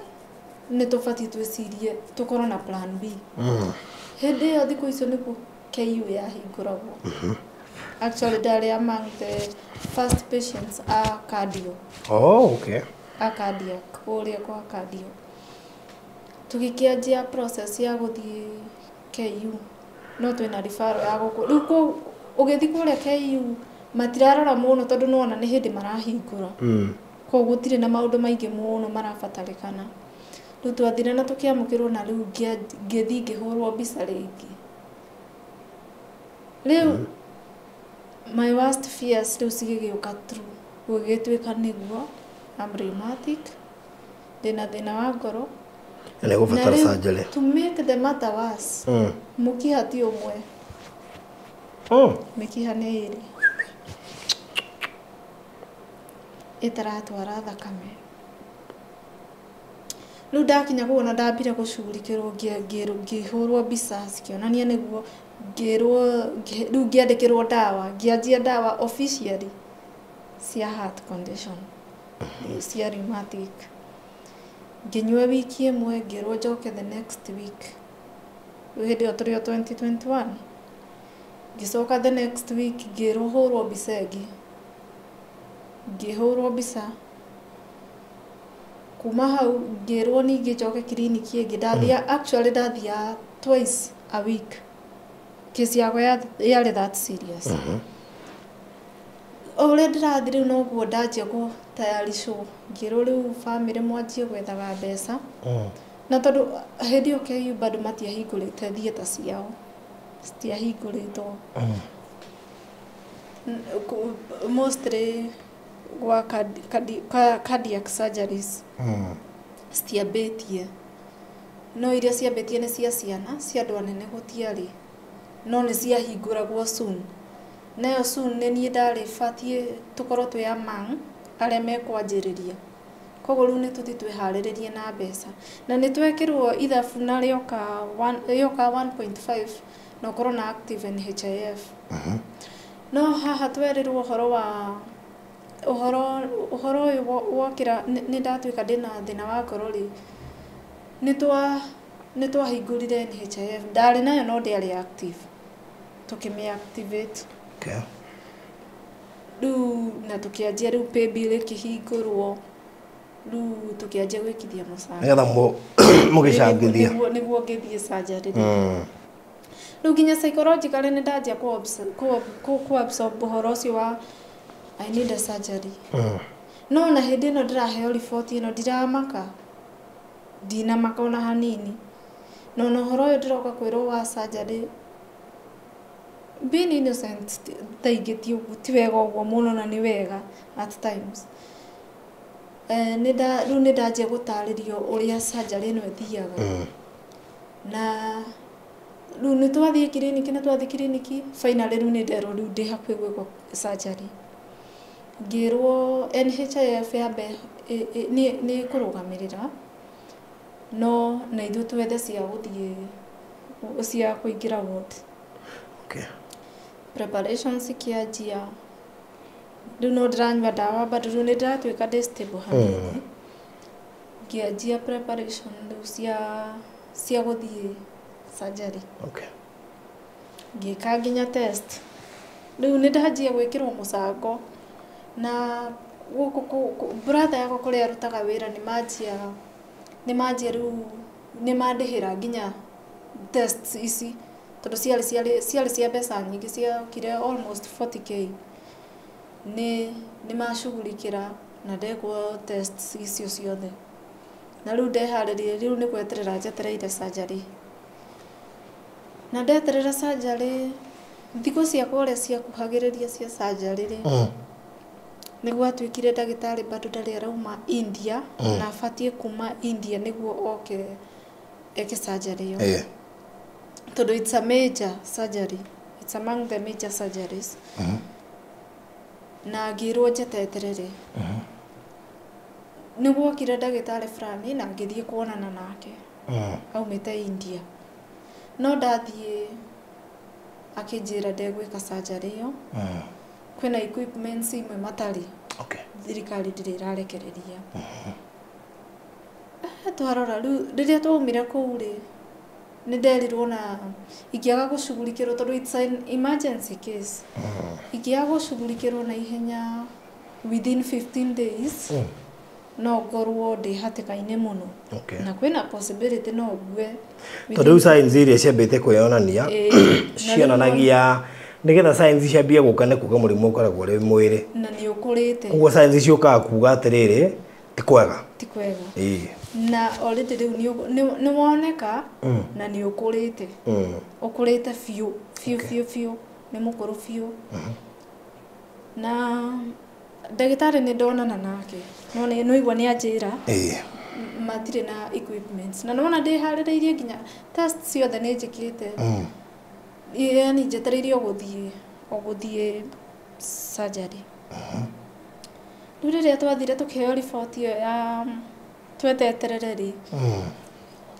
nĩ tũbatiĩ twĩcirie tũkorwo na plan B. Hĩndĩ ĩyo thikũ icio nĩguo KU yahingũragwo. Actually ndarĩ among the first patients a cardio. Oh, okay. A cardiac, kũrĩa kwa cardio. Tũgĩkĩanjia process ya gũthiĩ KU no twĩna referral ya gũkũ. Rĩu ũgĩthiĩ kũrĩa KU matirarora mũno tondũ nĩwona nĩ hĩndĩ marahingũra. Koguo gũtirĩ na maũndũ maingĩ mũno marabatarĩkana. Rĩu twathire na tũkĩamũkĩrwo na rĩu ngĩthiĩ ngĩhũrwo mbica rĩngĩ. Rĩu my worst fears rĩu cigĩgĩũka true. Gũgĩtuĩka nĩguo I'm rheumatic, ndĩna thĩna wa ngoro. Na nĩgũbatara surgery. To make the matter worse, mũkiha ti ũmwe. Mĩkiha nĩ ĩrĩ. Ĩtaratwara thakame. Rĩu ndakinya kũu ona ndambire gũcugurikĩrwo ngĩhũrwo mbica cikĩonania nĩguo ngĩrwo rĩu ngĩandĩkĩrwo ndawa ngĩanjia ndawa officially cia heart condition cia rheumatic. Ngĩnyua wiki ĩmwe ngĩrwo njoke the next week. Rĩu hĩndĩ ĩyo tũrĩ o 2021. Ngĩcoka the next week ngĩrwo hũrwo mbica ĩngĩ. Ngĩhũrwo mbica. Kuma hau ngĩrwo ningĩ njoke kiriniki ĩngĩ ndathia actually ndathia twice a week. Kesi yakwa yarĩ that serious. O ũrĩa ndĩrathiĩ rĩu noguo ndanjia gũtayaricwo ngĩrwo rĩu bamĩrĩ mwanjie gwethaga mbeca. Na tondũ hĩndĩ ĩyo KU bado matiahingũrĩte theatre ciao citiahingũrĩtwo. Mostly gwa cardiac surgeries citiambĩtie. No iria ciambĩtie nĩ cia ciana, cia andũ anene gũtiarĩ. No nĩ ciahingũragwo soon. Nayo soon nĩ niĩ ndarĩ batiĩ tũkorwo twĩ among arĩa mekwanjĩrĩria. Koguo rĩu nĩ tũthiĩ twĩharĩrĩrie na mbeca. Na nĩ twekĩrwo ithabu na rĩoka 1.5 na ũkorwo na active NHIF. No haha twerirwo ũhoro wa ũhoro ũyũ wokĩra nĩ ndatuĩka ndĩna thĩna wa ngoro rĩ, nĩ twahingũrire NHIF. Ndarĩ nayo no ndĩarĩ active. Tũkĩmĩ activate. Okay. Rĩu na tũkĩanjia rĩu paybill ĩkĩhingũrwo. Rĩu tũkĩanjia gwĩkithia mũcara. Nĩgetha mũgĩcangithia. Nĩguo ngĩthiĩ surgery. Rĩu nginya psychologically nĩ ndanjia kũ absorb ũhoro ũcio wa I need a surgery. No ona hĩndĩ ĩno ndĩraheo riboti ĩno ndiramaka. Ndinamaka ona hanini. No ona ũhoro ũyũ ndĩroka kwĩrwo wa surgery being innocent thaa ingĩ ti wega ũguo mũno na nĩ wega at times. Rĩu nĩ ndanjia gũtarĩrio ũrĩa surgery ĩno ĩthiaga. Na rĩu nĩ twathiĩ kiriniki nĩ twathiĩ kiriniki finally rĩu nĩ nderwo rĩu ndĩ hakuhĩ gwĩkwo surgery. Ngĩrwo NHIF yambe nĩ ĩkũrũgamĩrĩra no na ithuĩ twethe cia gũthiĩ cia kũingĩra ward. Okay. Preparations ikĩanjia. Rĩu no ndĩranyua ndawa bado rĩu nĩ ndĩratuĩka ndĩ stable hanini. Ngĩanjia preparation rĩu cia gũthiĩ surgery. Okay. Ngĩka nginya test. Rĩu nĩ ndanjia gwĩkĩrwo mũcango na gũkũ brother yakwa kũrĩa arutaga wĩra nĩ manjia rĩu nĩ mandĩhĩra nginya tests ici tondũ ciarĩ cia mbeca nyingĩ ciokire almost 40k. Nĩ macugurikĩra na ndekwo tests icio ciothe. Na rĩu ndeharĩria rĩu nĩ gweterera njetereire surgery. Na ndeterera surgery thikũ ciakwa ũrĩa ciakuhagĩrĩria cia surgery rĩ, nĩ gwatuĩkire ndagĩtarĩ bado ndarĩ arauma India na abatiĩ kuma India nĩguo oke eke surgery ĩyo. Tondũ it's a major surgery. It's among the major surgeries. Na ngĩrwo njeteterere. Nĩ gwokire ndagĩtarĩ fulani na ngĩthiĩ kuonana nake. Aumĩte India. No ndathiĩ akĩnjĩra ndegwĩka surgery ĩyo. Kwĩna equipments imwe matarĩ. Okay. Thirikari ndĩrĩ ĩrarekereria. Twarora rĩu rĩrĩa twaumire kũu rĩ, nĩ nderirwo na ingĩaga gũcugurikĩrwo tondũ it's an emergency case. Ingĩaga gũcugurikĩrwo na ihenya within 15 days, no ngorwo ndĩ hatĩka-inĩ mũno. Okay. Na kwĩna possibility no ngue. Tondũ rĩu signs iria ciambĩte kwĩyonania cionanagia nĩgetha signs ciambie gũka nĩ kuga mũrimũ ũkoragwo ũrĩ mwĩrĩ. Na nĩ ũkũrĩte. Koguo signs ciũkaga kuga atĩrĩrĩ ti kwega. Ti kwega. Ĩĩ. Na already rĩu nĩ woneka na nĩ ũkũrĩte. Ũkũrĩte biũ biũ biũ biũ, nĩ mũkũrũ biũ. Na ndagĩtarĩ nĩ ndonana nake no nĩ igua nĩ anjĩra matirĩ na equipments na nĩwona ndĩharĩrĩirie nginya test ciothe nĩ njĩkĩte. Yani njetereire o gũthiĩ surgery. Rĩu rĩrĩa twathire tũkĩheo riboti ĩyo ya tweteterere rĩ,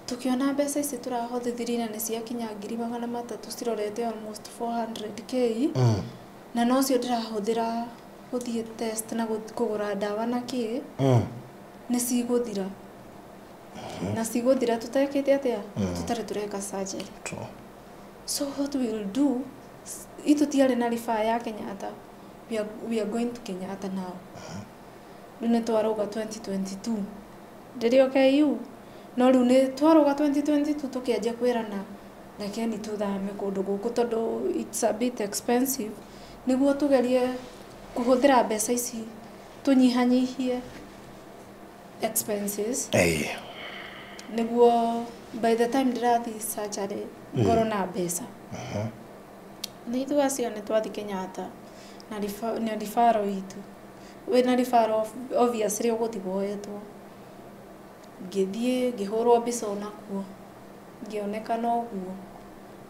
tukiona mbeca ici tũrahotithirie na nĩ ciakinya 300,000 cirorete almost 400K. Na nocio ndĩrahũthĩra gũthiĩ test na kũgũra ndawa na kĩ, nĩ cigũthira. Na cigũthira tũtekĩte atĩa? Tũtarĩ tũreka surgery. So what we will do, itutiarĩ na rifaa ya Kenyatta. We are going to Kenyatta now. Rĩu nĩ twarũga 2022. Ndĩrĩ o KU. No rĩu nĩ twarũga 2022 tũkĩanjia kwĩrana rekeni tũthame kũndũ gũkũ tondũ it's a bit expensive. Nĩguo tũgerie kũhũthĩra mbeca ici tũnyihanyihie expenses. Nĩguo by the time ndĩrathiĩ surgery ngorwo na mbeca. Nĩ ithuĩ acio nĩ twathiĩ Kenyatta na referral itũ. Wĩna referral obviously ũgũthiĩ woetwo. Ngĩthiĩ ngĩhũrwo mbica onakuo ngĩonekana ũguo.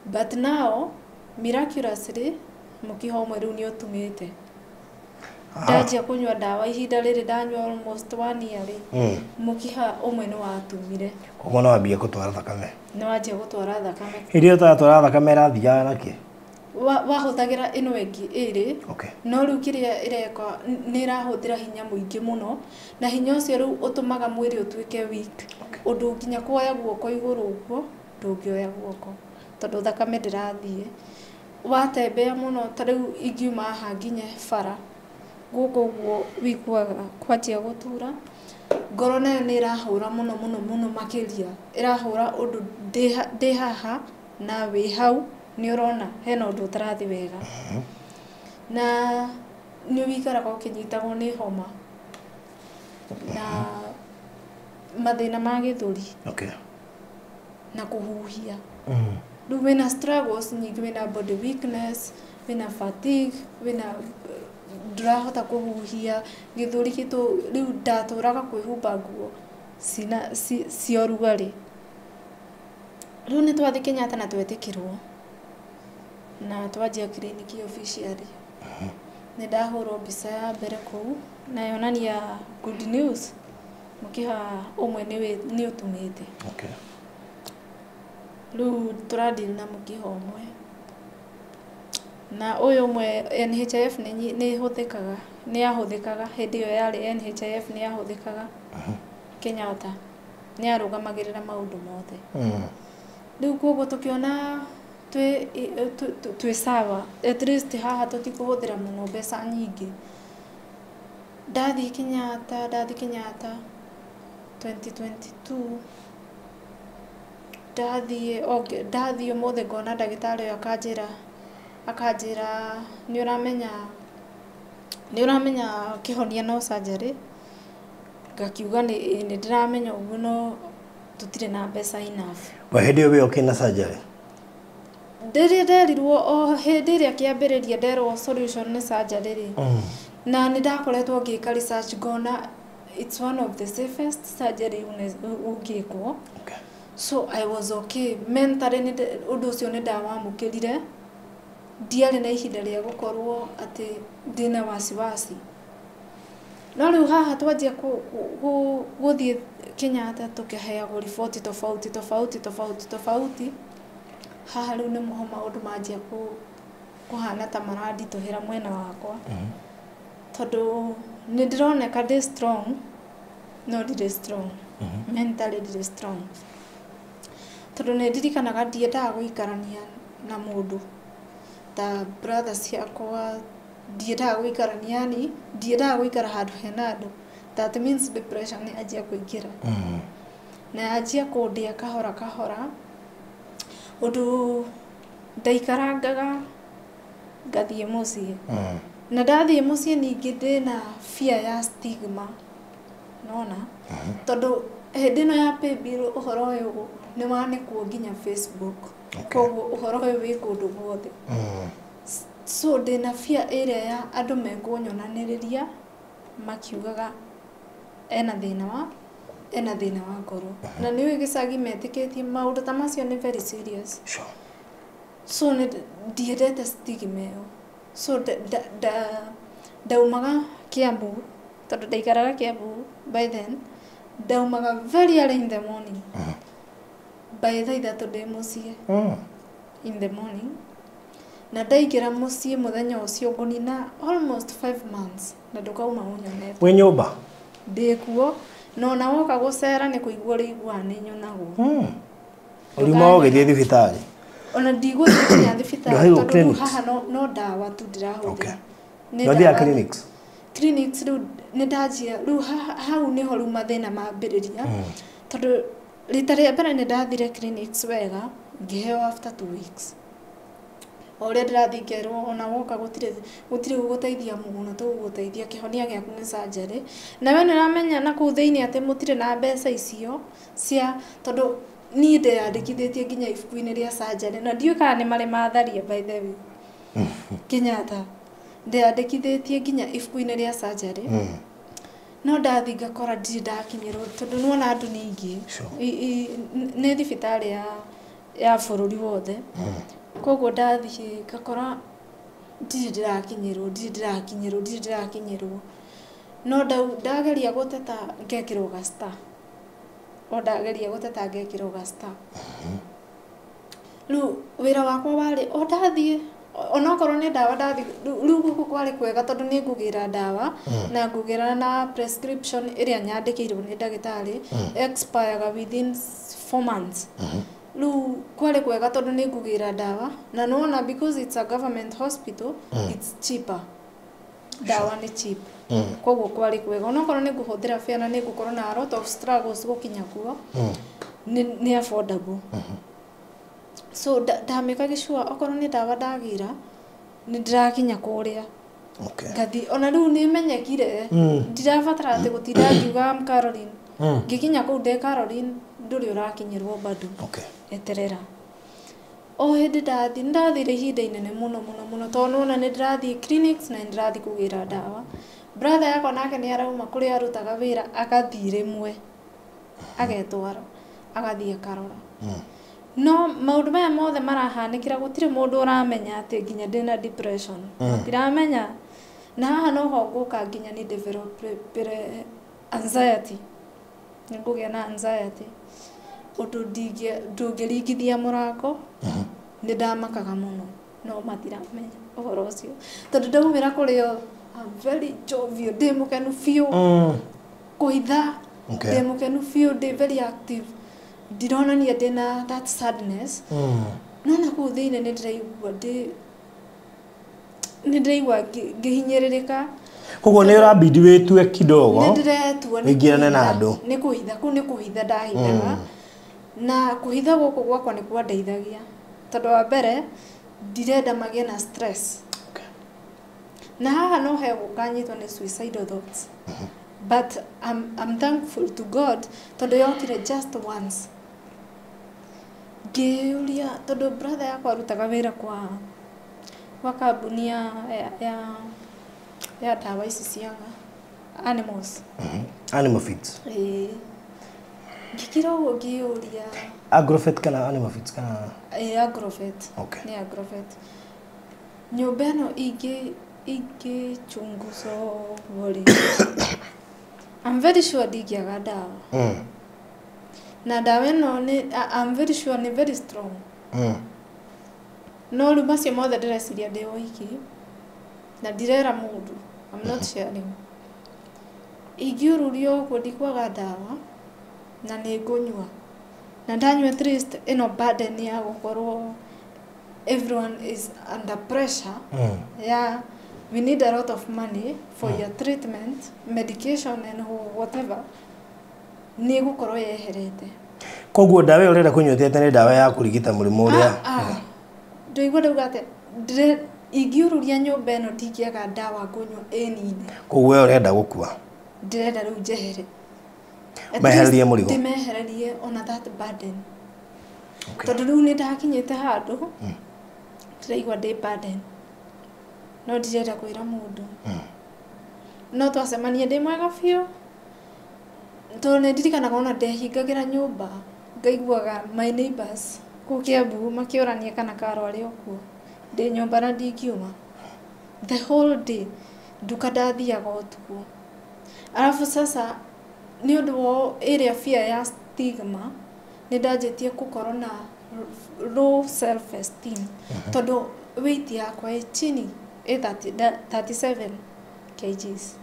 But now miraculously mũkiha ũmwe rĩu nĩ ũtumĩte. Ndanjia kũnyua ndawa ihinda rĩrĩ ndanyua almost 1 year rĩ, mũkiha ũmwe nĩ watumire. Koguo no wambie gũtwara thakame. Nĩ wanjia gũtwara thakame. Hĩndĩ ĩyo ũtaratwara thakame ĩrathiaga nakĩ? Wahũthagĩra ĩno ĩngĩ ĩrĩ. Okay. No rĩu kĩrĩa ĩreka nĩ ĩrahũthĩra hinya mũingĩ mũno, na hinya ũcio rĩu ũtũmaga mwĩrĩ ũtuĩke weak. Ũndũ nginya kuoya guoko igũrũ ũguo ndũngĩoya guoko tondũ thakame ndĩrathiĩ. Watembea mũno ta rĩu ingiuma haha nginye bara gũkũ ũguo wĩiguaga kwanjia gũtura. Ngoro nayo nĩ ĩrahũra mũno mũno mũno makĩria. Ĩrahũra ũndũ ndĩ haha na wĩ hau nĩ ũrona hena ũndũ ũtarathiĩ wega. Na nĩ ũikaraga ũkĩnyitagwo nĩ homa na mathĩna ma gĩthũri. Okay. Na kũhuhia. Rĩu wĩna struggles nyingĩ, wĩna body weakness, wĩna fatigue, wĩna ndũrahota kũhuhia gĩthũri gitũ. Rĩu ndatũraga kwĩhumba nguo cia ũrugarĩ. Rĩu nĩ twathiĩ Kenyatta na twetĩkĩrwo na twanjia kiriniki officially. Nĩ ndahũrwo mbica ya mbere kũu na yonania good news, mũkiha ũmwe nĩ ũtumĩte. Okay. Rĩu tũradeal na mũkiha ũmwe. Na ũyũ ũmwe NHIF nĩ ĩhũthĩkaga, nĩ yahũthĩkaga hĩndĩ ĩyo yarĩ NHIF nĩ yahũthĩkaga Kenyatta. Nĩ yarũgamagĩrĩra maũndũ mothe. Rĩu koguo tũkĩona twĩ sawa, at least haha tũtikũhũthĩra mũno mbeca nyingĩ. Ndathiĩ Kenyatta 2022 ndathiĩ ũmũthĩ ngona ndagĩtarĩ ũyũ akanjĩra nĩ ũramenya kĩhonia no surgery. Ngakiuga nĩ ndĩramenya ũguo no tũtirĩ na mbeca enough. We hĩndĩ ĩyo wĩ okay na surgery? Rĩrĩa nderirwo o hĩndĩ ĩrĩa kĩambĩrĩria nderwo solution nĩ surgery rĩ, na nĩ ndakoretwo ngĩka research ngona it's one of the safest surgery ũngĩkwo. Okay. So I was okay mentally, ũndũ ũcio nĩ ndawamũkĩrire. Ndiarĩ na ihinda rĩa gũkorwo atĩ ndĩna wasiwasi. No rĩu haha twanjia gũthiĩ Kenyatta tũkĩheagwo riboti tofauti tofauti tofauti tofauti. Haha rĩu nĩ mũho maũndũ manjia kũhana ta maranditũhĩra mwena wakwa, tondũ nĩ ndĩroneka ndĩ strong, no ndirĩ strong mentally, ndirĩ strong, tondũ nĩ ndirikanaga ndiendaga gũikarania na mũndũ ta brother ciakwa, ndiendaga gũikarania, yani ndiendaga gũikara handũ hena andũ. That means depression nĩ yanjia kũingĩra na yanjia kũndĩa kahora kahora, ũndũ ndaikarangaga ngathiĩ mũciĩ. Na ndathiĩ mũciĩ ningĩ ndĩna fear ya stigma, nona tondũ hĩndĩ ĩno ya paybill ũhoro ũyũ nĩ wanĩkwo nginya Facebook. Koguo ũhoro ũyũ wĩ kũndũ guothe. So ndĩna fear ĩrĩa ya andũ mekũnyonanĩrĩria makiugaga ena thĩna wa ngoro, na nĩ ũĩ gĩcagi metĩkĩtie maũndũ ta macio nĩ very serious. So nĩ ndiendete stigma ĩyo, so ndaumaga Kiambu, tondũ ndaikaraga Kiambu by then. Ndaumaga very early in the morning, by thaa 3 ndĩ mũciĩ in the morning, na ndaingĩra mũciĩ mũthenya ũcio ngũnina almost 5 months na ndũkauma ũnyonete. Wĩ nyũmba? Ndĩ kuo, na ona woka gũcera nĩ kũigua ũrĩiguaga nĩ nyonagwo. Ũriuma ũgĩthiĩ thibitarĩ? Ona ndigũthiĩ nginya thibitarĩ. Ndũheirwo Tondũ rĩu clinics? haha no ndawa tu ndĩrahũthĩra. Nĩ Ndwathiaga clinics? Clinics rĩu nĩ ndanjia rĩu hau nĩho rĩu mathĩna mambĩrĩria, tondũ rita rĩa mbere nĩ ndathire clinics wega, ngĩheo after 2 weeks. O ũrĩa ndĩrathiĩ ngerwo ona woka gũtirĩ gũgũteithia mũno, tũgũgũteithia kĩhonia gĩaku nĩ surgery, na we nĩ ũramenya na kũu thĩinĩ atĩ mũtirĩ na mbeca icio cia, tondũ niĩ ndeyandĩkithĩtie nginya ibuku-inĩ rĩa surgery, na ndiũĩ kana nĩ marĩ matharia. By the way, Kenyatta, ndeyandĩkithĩtie nginya ibuku-inĩ rĩa surgery, no ndathiĩ ngakora ndirĩ ndakinyĩrwo, tondũ nĩwona andũ nĩ aingĩ. Nĩ thibitarĩ ya bũrũri wothe, koguo ndathiĩ ngakora ndirĩ ndĩrakinyĩrwo, ndirĩ ndĩrakinyĩrwo, ndirĩ ndĩrakinyĩrwo, no ndageria gũteta ngekĩrwo ga star, o ndageria gũteta ngekĩrwo ga star. Rĩu wĩra wakwa warĩ o ndathiĩ, onokorwo nĩ ndawa ndathiĩ rĩu gũkũ kwarĩ kwega, tondũ nĩ ngũgĩra ndawa na ngũgĩra na prescription ĩrĩa nyandĩkĩirwo nĩ ndagĩtarĩ expire within 4 months. Rĩu kwarĩ kwega tondũ nĩ ngũgĩra ndawa, na nĩwona because it's a government hospital, it's cheaper, ndawa nĩ cheap. Koguo kwarĩ kwega, onokorwo nĩ ngũhũthĩra fare na nĩ ngũkorwo na a lot of struggles gũkinya kuo, nĩ affordable. So ndamĩka gĩcua, okorwo nĩ ndawa ndagĩra nĩ ndĩrakinya kũrĩa. Ngathi ona rĩu nĩ menyekire, ndirabatara atĩ gũtinda ngiuga I'm Caroline. Ngĩkinya kũu ndĩ Caroline, ndũrĩ ũrakinyĩrwo bado. Eterera. O hĩndĩ ndathiĩ, nĩ ndathire ihinda inene mũno mũno mũno, tondũ nĩwona nĩ ndĩrathiĩ clinics na nĩ ndĩrathiĩ kũgĩra ndawa. Brother yakwa nake nĩ arauma kũrĩa arutaga wĩra, agathiĩ rĩmwe agetwara, agathiĩ akarora. No maũndũ maya mothe marahanĩkĩra, gũtirĩ mũndũ ũramenya atĩ nginya ndĩna depression. Matiramenya. Na haha noho ngũka nginya nĩ develop anxiety, nĩ ngũgĩa na anxiety ũndũ ndũngĩringithia mũrango. Nĩ ndamakaga mũno, no matiramenya ũhoro ũcio, tondũ ndaumĩra kũrĩ o I'm very jovial, ndĩ mũkenu biũ. Kũhitha. Ndĩ mũkenu biũ, ndĩ very active, ndironania ndĩna that sadness. No na kũu thĩinĩ nĩ ndĩraigua nĩ ndĩraigua ngĩhinyĩrĩrĩka. Koguo nĩ ũrabidi wĩtue kidogo. Nĩ ndĩretua nĩ Ũingĩrane na kũhitha. andũ. Nĩ kũhitha, kũu nĩ kũhitha ndahithaga, na kũhitha gũkũ gwakwa nĩ kwandeithagia, tondũ wa mbere ndirenda magĩe na stress. Na haha no he gũkanyitwo nĩ suicidal thoughts, but I'm thankful to God tondũ yokire just once. Ngĩũria, tondũ brother yakwa arutaga wĩra kwa kambuni ya ndawa ici cia animals. Animal feeds. Ĩĩ. Ngĩkira ũguo ngĩũria. Agrovet kana animal feeds kana? Ĩ, Agrovet. Nĩ Agrovet. Nyũmba ĩno ingĩchunguzwo ũguo rĩ, I'm very sure ndingĩaga ndawa. Na ndawa ĩno nĩ I'm very sure nĩ very strong. No rĩu macio mothe ndĩreciria ndĩ wiki na ndirera mũndũ. I'm not sharing. Ingĩururio ũguo ndikwaga ndawa na nĩ ngũnyua. Na ndanyua at least ĩno burden ya gũkorwo everyone is under pressure. Yeah, we need a lot of money for your treatment, medication and whatever. Nĩ gũkorwo yeherete. Koguo ndawa ĩyo ũrenda kũnyua ti atĩ nĩ ndawa ya kũrigita mũrimũ ũrĩa. Ndũigua ndauga atĩ ingĩururia nyũmba ĩno ndingĩaga ndawa ngũnyua ĩnine. Koguo we ũrenda gũkua. Ndĩrenda rĩu njehere. Mehererie mũrigo. Ndĩmehererie ona that burden. Tondũ rĩu nĩ ndakinyĩte handũ ndĩraigua ndĩ burden. No ndirenda kwĩra mũndũ. No twacemania ndĩ mwega biũ. Tondũ nĩ ndirikanaga ona ndehingagĩra nyũmba ngaiguaga my neighbors kũu Kiambu makĩũrania kana Karo arĩ o kuo. Ndĩ nyũmba na ndingiuma. The whole day nduka ndathiaga ũtukũ. Alafu sasa nĩ ũndũ wa ĩrĩa fear ya stigma nĩ ndanjĩtie gũkorwo na low self esteem. Tondũ weight yakwa ĩ chini ĩ 37 kgs.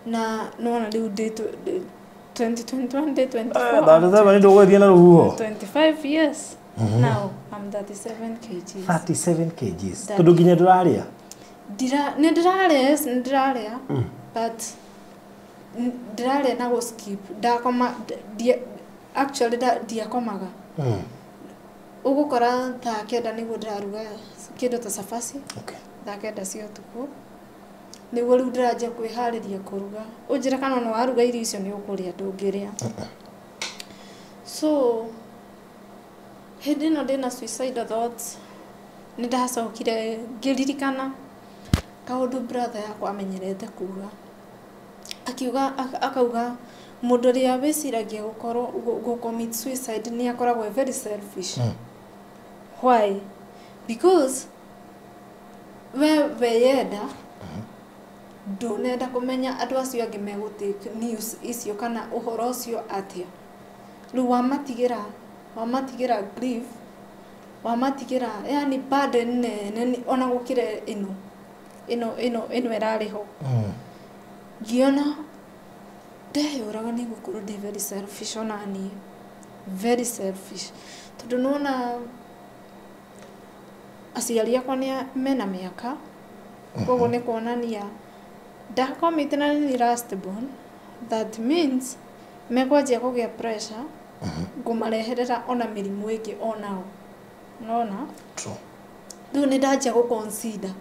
Na nona rĩu ndĩ 2021 ndĩ 24. 37 ndũgũthiĩ na rũhuho. 25 years. Now I'm 37 kgs. 37 kgs. Tondũ nginya ndũrarĩa? Nĩ ndĩrarĩa, yes, nĩ ndĩrarĩa. But ndĩrarĩa na gũ skip. Ndakoma, actually ndiakomaga. Ũgũkora thaa 9 nĩguo ndĩraruga kĩndũ ta cabaci. Thaa 9 cia ũtukũ. Nĩguo rĩu ndĩranjia kwĩharĩria kũruga. Ũnjĩre kana ona waruga irio icio nĩ ũkũrĩa, ndũngĩrĩa. So hĩndĩ ĩno ndĩna suicidal thoughts nĩ ndacokire ngĩririkana kaũndũ brother yakwa amenyerete kuga. Akiuga akauga mũndũ ũrĩa wĩciragia gũkorwo gũ commit suicide nĩ akoragwo very selfish. Why? Because we weyenda ndũnenda kũmenya andũ acio angĩ megũtake news icio kana ũhoro ũcio atĩa. Rĩu wamatigĩra grief, wamatigĩra yani burden nene ona gũkĩra ĩno ĩno ĩrarĩ ho. Ngĩona ndeyũraga nĩ gũkorwo ndĩ very selfish ona niĩ. Very selfish. Tondũ nĩwona aciari akwa nĩ mena mĩaka, koguo nĩ kuonania ndakomite na nĩ last born, that means mekwanjia kũgĩa pressure ngũmareherera ona mĩrimũ ĩngĩ onao. Nona? Rĩu nĩ ndanjia gũ consider.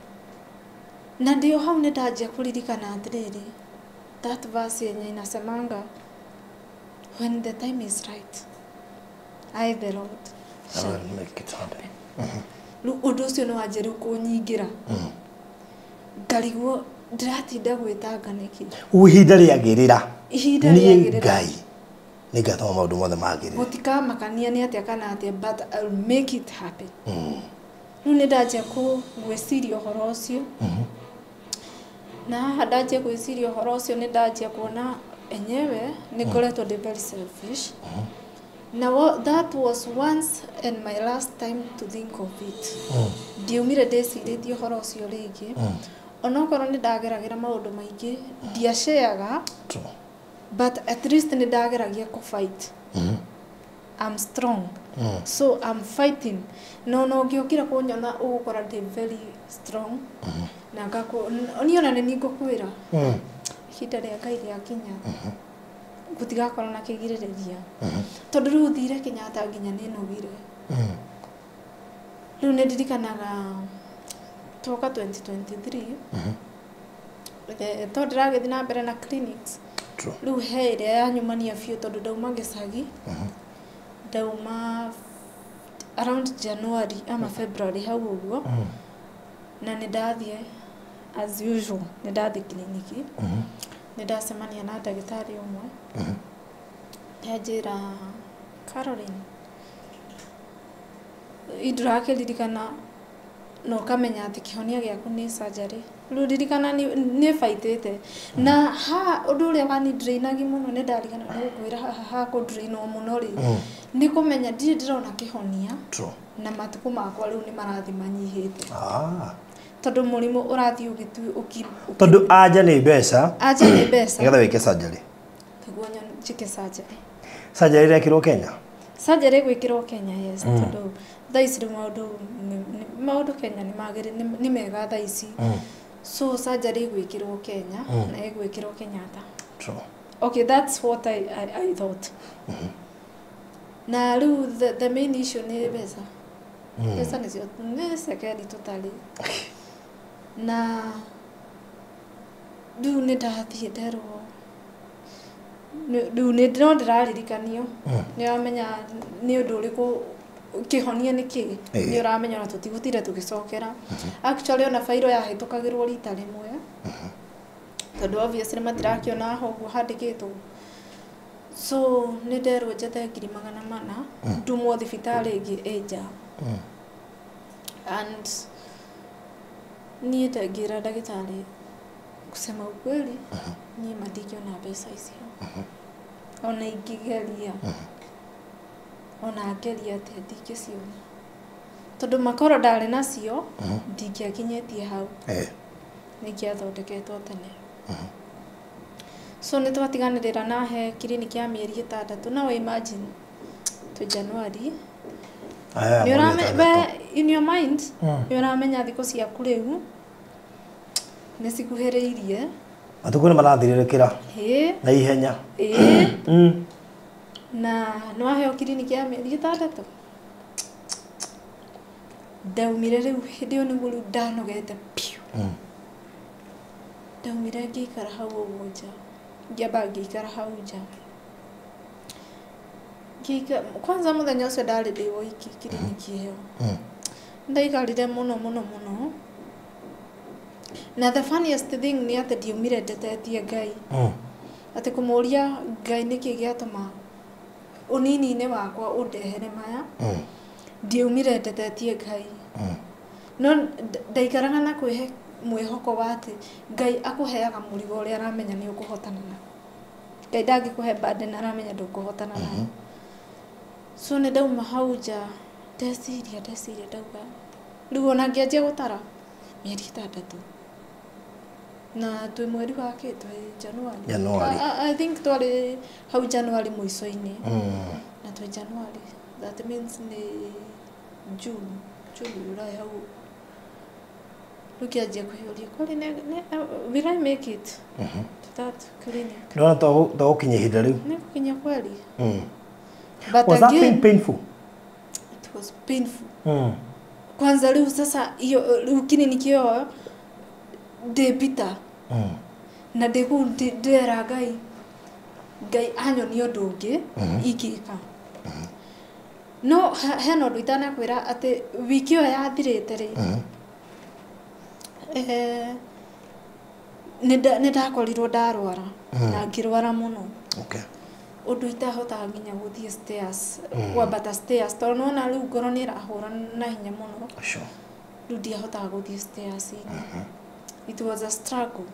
Na ndĩ o hau nĩ ndanjia kũririkana atĩrĩrĩ, that verse yenye inasemanga when the time is right, I the Lord shall make it happen. Rĩu ũndũ ũcio nĩ wanjia rĩu kũnyingĩra. Ngarigwo ndĩratinda gwĩtanga nĩkĩ. Ihinda rĩagĩrĩra. Ihinda rĩagĩrĩra. Ngai nĩ ngatũma maũndũ mothe magĩrĩre. Gũtikamakania nĩ atĩa kana atĩa, but I'll make it happen. Rĩu nĩ ndanjia gwĩciria ũhoro ũcio. Na haha ndanjia gwĩciria ũhoro ũcio nĩ ndanjia kuona enyewe nĩ ngoretwo ndĩ very selfish. Na that was once and my last time to think of it. Ndiumire ndĩcirĩtie ũhoro ũcio rĩngĩ. Onokorwo nĩ ndageragĩra maũndũ maingĩ, ndiaceaga, but at least nĩ ndageragia kũ fight. I'm strong. So I'm fighting. No no ũngĩũkĩra kũnyona ũgũkora ndĩ very strong. Na ngakũ niĩ ona nĩ ngũkwĩra. Ihinda rĩa Ngai rĩakinya. Gũtigakorwo na kĩgirĩrĩria. Tondũ rĩu thire Kenyatta nginya nĩ nogire. Rĩu nĩ ndirikanaga twoka 2023. Tondũ ndĩragĩthiĩ na mbere na clinics. Rĩu he ĩrĩa yanyumania biũ tondũ ndauma gĩcagi. Ndauma around January ama February hau ũguo. Na nĩ ndathiĩ as usual, nĩ ndathiĩ kliniki. Nĩ ndacemania na ndagĩtarĩ ũmwe. Nĩanjĩra Caroline, ndũrakĩririkana Na ũkamenya atĩ kĩhonia gĩaku nĩ surgery. Rĩu ririkana nĩ baitĩte na ha ũndũ ũrĩa wani-drainagi mũno, nĩ ndarigana nĩ gũkwĩra haha ha kũ-drainwo mũno rĩ, nĩ kũmenya ndirĩ ndĩrona kĩhonia. Na matukũ makwa rĩu nĩ marathiĩ manyihĩte, tondũ mũrimũ ũrathiĩ Tondũ anja nĩ mbeca. Anja nĩ mbeca. Nĩgetha wĩke surgery. Nĩguo njĩke surgery. Surgery ĩrekĩrwo Kenya? Surgery gwĩkĩrwo Kenya, yes, tondũ thaa ici rĩu maũndũ Kenya nĩ mega thaa ici. So surgery gwĩkĩrwo Kenya na ĩgwĩkĩrwo Kenyatta. Okay, that's what I thought. Na rĩu the main issue nĩ mbeca. Mbeca nĩcio nĩ cekeri tũtarĩ. Na rĩu nĩ ndathiĩ nderwo, rĩu nĩ no ndĩraririkanio, nĩ ũramenya nĩ ũndũ ũrĩkũ kĩhonia nĩ kĩ, nĩ ũramenya ona tũtigũtinda tũgĩcokera. Actually, ona bairo yahĩtũkagĩrwo rita rĩmwe, tondũ obviously matirakĩona ho ũguo handĩkĩtwo. So nĩ nderwo njethe 400,000 ndumwo thibitarĩ ĩngĩ ĩ nja. And niĩ ngĩra ndagĩtarĩ, kusema ukweli, niĩ ma ndingĩona mbeca icio, ona ingĩgeria, ona ngeria atĩa, ndingĩciona, tondũ makorwo ndarĩ nacio ndingĩakinyĩtie hau, nĩngĩathondeketwo tene. So nĩ twatiganĩrĩra na he kiriniki ya mĩeri 6. No imagine twĩ January. Aya, nĩ mweri ũrame 6. We, in your mind nĩ ũramenya thikũ ciaku rĩu nĩ cikuhĩrĩirie. Matukũ nĩ marathirĩrĩkĩra na ihenya. Ĩ. Na nĩ waheo kiriniki ya mĩeri 6. Ndaumire rĩu hĩndĩ ĩyo nĩguo rĩu ndanogete piũ. Ndaumire ngĩikara hau ũguo nja, ngĩamba ngĩikara hau nja. Kwanza mũthenya ũcio ndarĩ ndĩ woiki kiriniki ĩyo. Ndaikarire mũno mũno mũno, na the funniest thing nĩ atĩ ndiumire ndetetie Ngai, atĩ kũmũria Ngai nĩkĩ gĩatũma ũnini-inĩ wakwa ũndehere maya. Ndiumire ndetetie Ngai, no ndaikaraga na kwĩhe mwĩhoko wa atĩ Ngai akũheaga mũrigo ũrĩa aramenya nĩ ũkũhotana naguo. Ngai ndangĩkũhe burden aramenya ndũkũhotana nayo. So nĩ ndauma hau nja, ndeciria, ndeciria, ndauga rĩu ona ngĩanjia gũtara mĩeri 6, na twĩ mweri wa kĩ? Twĩ January. January. I think twarĩ hau January mũico-inĩ. Na twĩ January, that means nĩ June, June, July hau. Rĩu ngĩanjia kwĩyũria kweli will I make it to that clinic? Ndĩrona to gũkinya ihinda rĩu. Nĩ gũkinya kweli. But Was that again, pain painful? It was painful. Kwanza rĩu sasa hiyo rĩu kiriniki ĩyo ndĩ Peter, na ndĩ kũu ndĩrera Ngai, Ngai anyonie ũndũ ũngĩ ingĩka. No hena ũndũ itanakwĩra, atĩ wiki ĩyo yathirĩte rĩ, nĩ ndakorirwo ndarwara na ngĩrwara mũno, ũndũ itahotaga nginya gũthiĩ stairs, kwambata stairs, tondũ nĩwona rĩu ngoro nĩ ĩrahũra na hinya mũno. Rĩu ndiahotaga gũthiĩ stairs-inĩ. It was a struggle.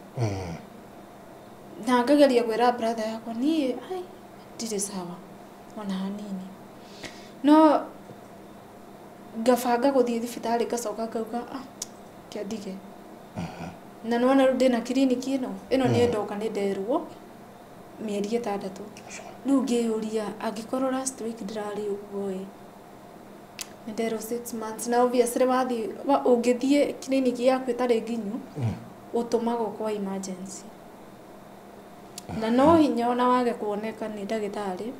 Na ngageria kwĩra brother yakwa, niĩ ai ndirĩ sawa ona hanini, no ngabanga gũthiĩ thibitarĩ, ngacoka ngauga, ah, kĩandige. Na nĩwona rĩu ndĩna kiriniki ĩno ĩno nĩ ndoka nĩ nderwo mĩeri 6. Rĩu ngĩyũria, angĩkorwo last week ndĩrarĩ ũguo ĩ, nĩ nderwo 6 months, na obviously wathiĩ ũngĩthiĩ kiriniki yaku ĩtarĩ nginyu, ũtũmagwo kwa emergency, na no hinya ona wage kuoneka nĩ ndagĩtarĩ.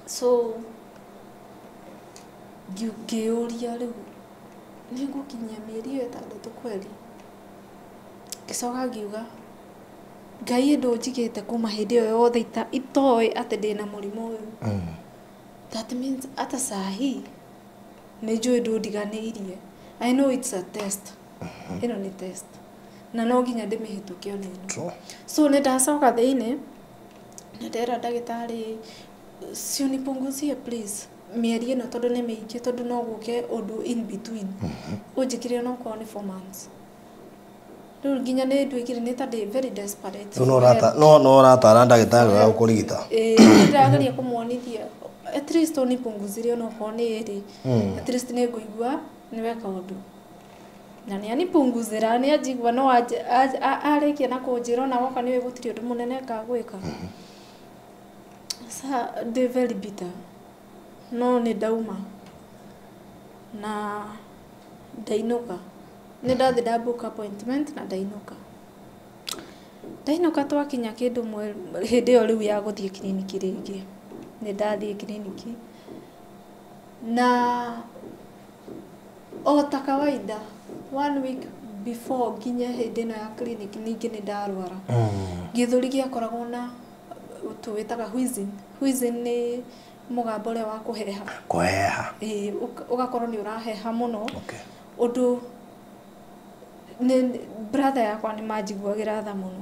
So ngĩyũria, rĩu nĩ ngũkinyia mĩeri ĩyo 6 kweli? Ngĩcoka ngiuga, Ngai ndũnjigĩte kuma hĩndĩ ĩyo yothe itoĩ atĩ ndĩna mũrimũ ũyũ. That means hata saa hii nĩ njũĩ ndũndiganĩirie. I know it's a test, ĩno nĩ test na no nginya ndĩmĩhĩtũke ona ĩno. So nĩ ndacoka thĩinĩ na ndera ndagĩtarĩ, si unipunguzie please. Mĩeri ĩno tondũ nĩ mĩingĩ, tondũ no gũke ũndũ in between, ũnjĩkĩre onokorwo nĩ 4 months. Rĩu nginya nĩ nduĩkire nĩ ta ndĩ very desperate. Rĩu no ũrata no ũratara ndagĩtarĩ ũrĩa ũkũrigita. Ĩĩ, ndĩrageria kũmuonithia at least ũnipunguzire onokorwo nĩ ĩrĩ, at least nĩ ngũigua nĩ weka ũndũ. Na nĩ anipunguzĩra, nĩ anjigua no arĩkia na kũnjĩra ona woka nĩ gũtirĩ ũndũ mũnene ngagwĩka. Sa ndĩ very bitter, no nĩ ndauma na ndainũka. Nĩ ndathi nda book appointment na ndainũka. Ndainũka twakinya kĩndũ hĩndĩ ĩyo rĩu ya gũthiĩ kiriniki rĩngĩ, nĩ ndathiĩ kiriniki na o ta kawaida, one week before nginye hĩndĩ ĩno ya clinic, ningĩ nĩ ndarwara. Gĩthũri gĩakoragwo na tũwĩtaga wheezing. Wheezing nĩ mũgambo ũrĩa wa kũheha. Kũheha. Ĩĩ, ũgakorwo nĩ ũraheha mũno. Ũndũ nĩ brother yakwa nĩ manjiguagĩra tha mũno,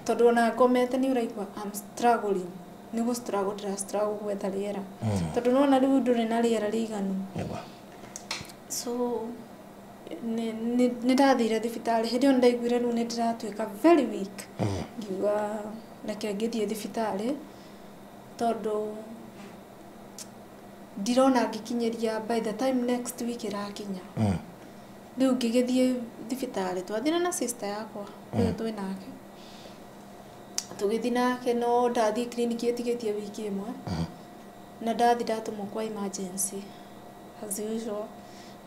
tondũ ona ngomete nĩ ũraigua I'm struggling, nĩ gũ struggle ndĩra struggle gwetha rĩera, tondũ nona rĩu ndũrĩ na rĩera rĩiganu. Nĩguo. So nĩ ndathire thibitarĩ. Hĩndĩ ĩyo nĩ ndaiguire rĩu nĩ ndĩratuĩka very weak. Ngiuga reke ngĩthiĩ thibitarĩ, tondũ ndirona ngĩkinyĩria by the time next week ĩrakinya. Rĩu ngĩgĩthiĩ thibitarĩ, twathire na sister yakwa ũyũ twĩ nake, tũgĩthiĩ nake. No ndathiĩ kiriniki ĩtigĩtie wiki ĩmwe, na ndathi ndatũmwo kwa emergency as usual.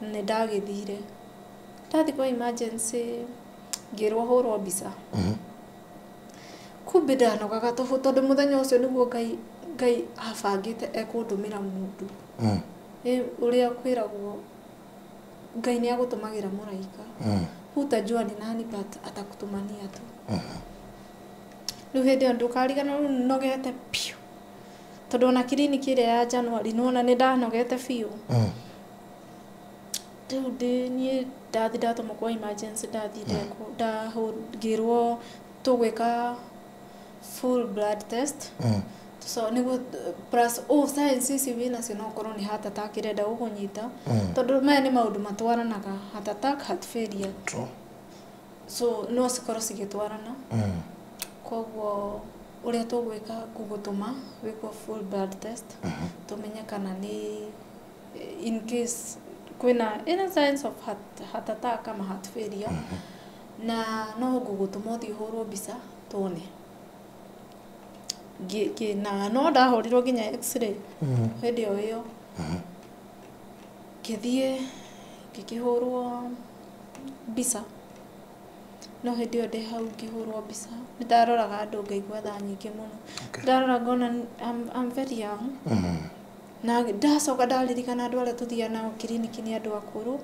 Nĩ ndagĩthire, ndathi kwa emergency ngĩrwo hũrwo mbica. Kumbe ndanogaga tũhũ, tondũ mũthenya ũcio nĩguo Ngai abangĩte ekũndũmĩra mũndũ. Ĩ, ũrĩa kwĩragwo Ngai nĩ agũtũmagĩra mũraika. Hutajua ni nani, but atakutumania tu. Rĩu hĩndĩ ĩyo ndũkariganĩrwo, rĩu nogete biũ, tondũ ona kiriniki ĩrĩa ya January nĩwona nĩ ndanogete biũ. Rĩu ndĩ niĩ ndathi ndatũmwo kwa emergency, ndathi ndekwo ngĩrwo tũgwĩka full blood test. So nĩguo plus oh signs ici wĩnacio no ũkorwo nĩ heart attack ĩrenda gũkũnyita, tondũ maya nĩ maũndũ matwaranaga, heart attack, heart failure. True. So no cikorwo cigĩtwarana. Koguo ũrĩa tũgwĩka, ngũgũtũma wĩkwo full blood test, tũmenye kana nĩ in case kwĩna any signs of heart attack kama heart failure, na no ngũgũtũma ũthiĩ ũhũrwo mbica tuone. Na no ndahũrirwo nginya x-ray hĩndĩ o ĩyo. Ngĩthiĩ ngĩkĩhũrwo mbica, no hĩndĩ ĩyo ndĩ hau ngĩhũrwo mbica nĩ ndaroraga andũ ngaigua tha nyingĩ mũno. Ndarora ngona I'm very young, na ndacoka ndaririkana andũ arĩa tũthiaga nao kiriniki nĩ andũ akũrũ.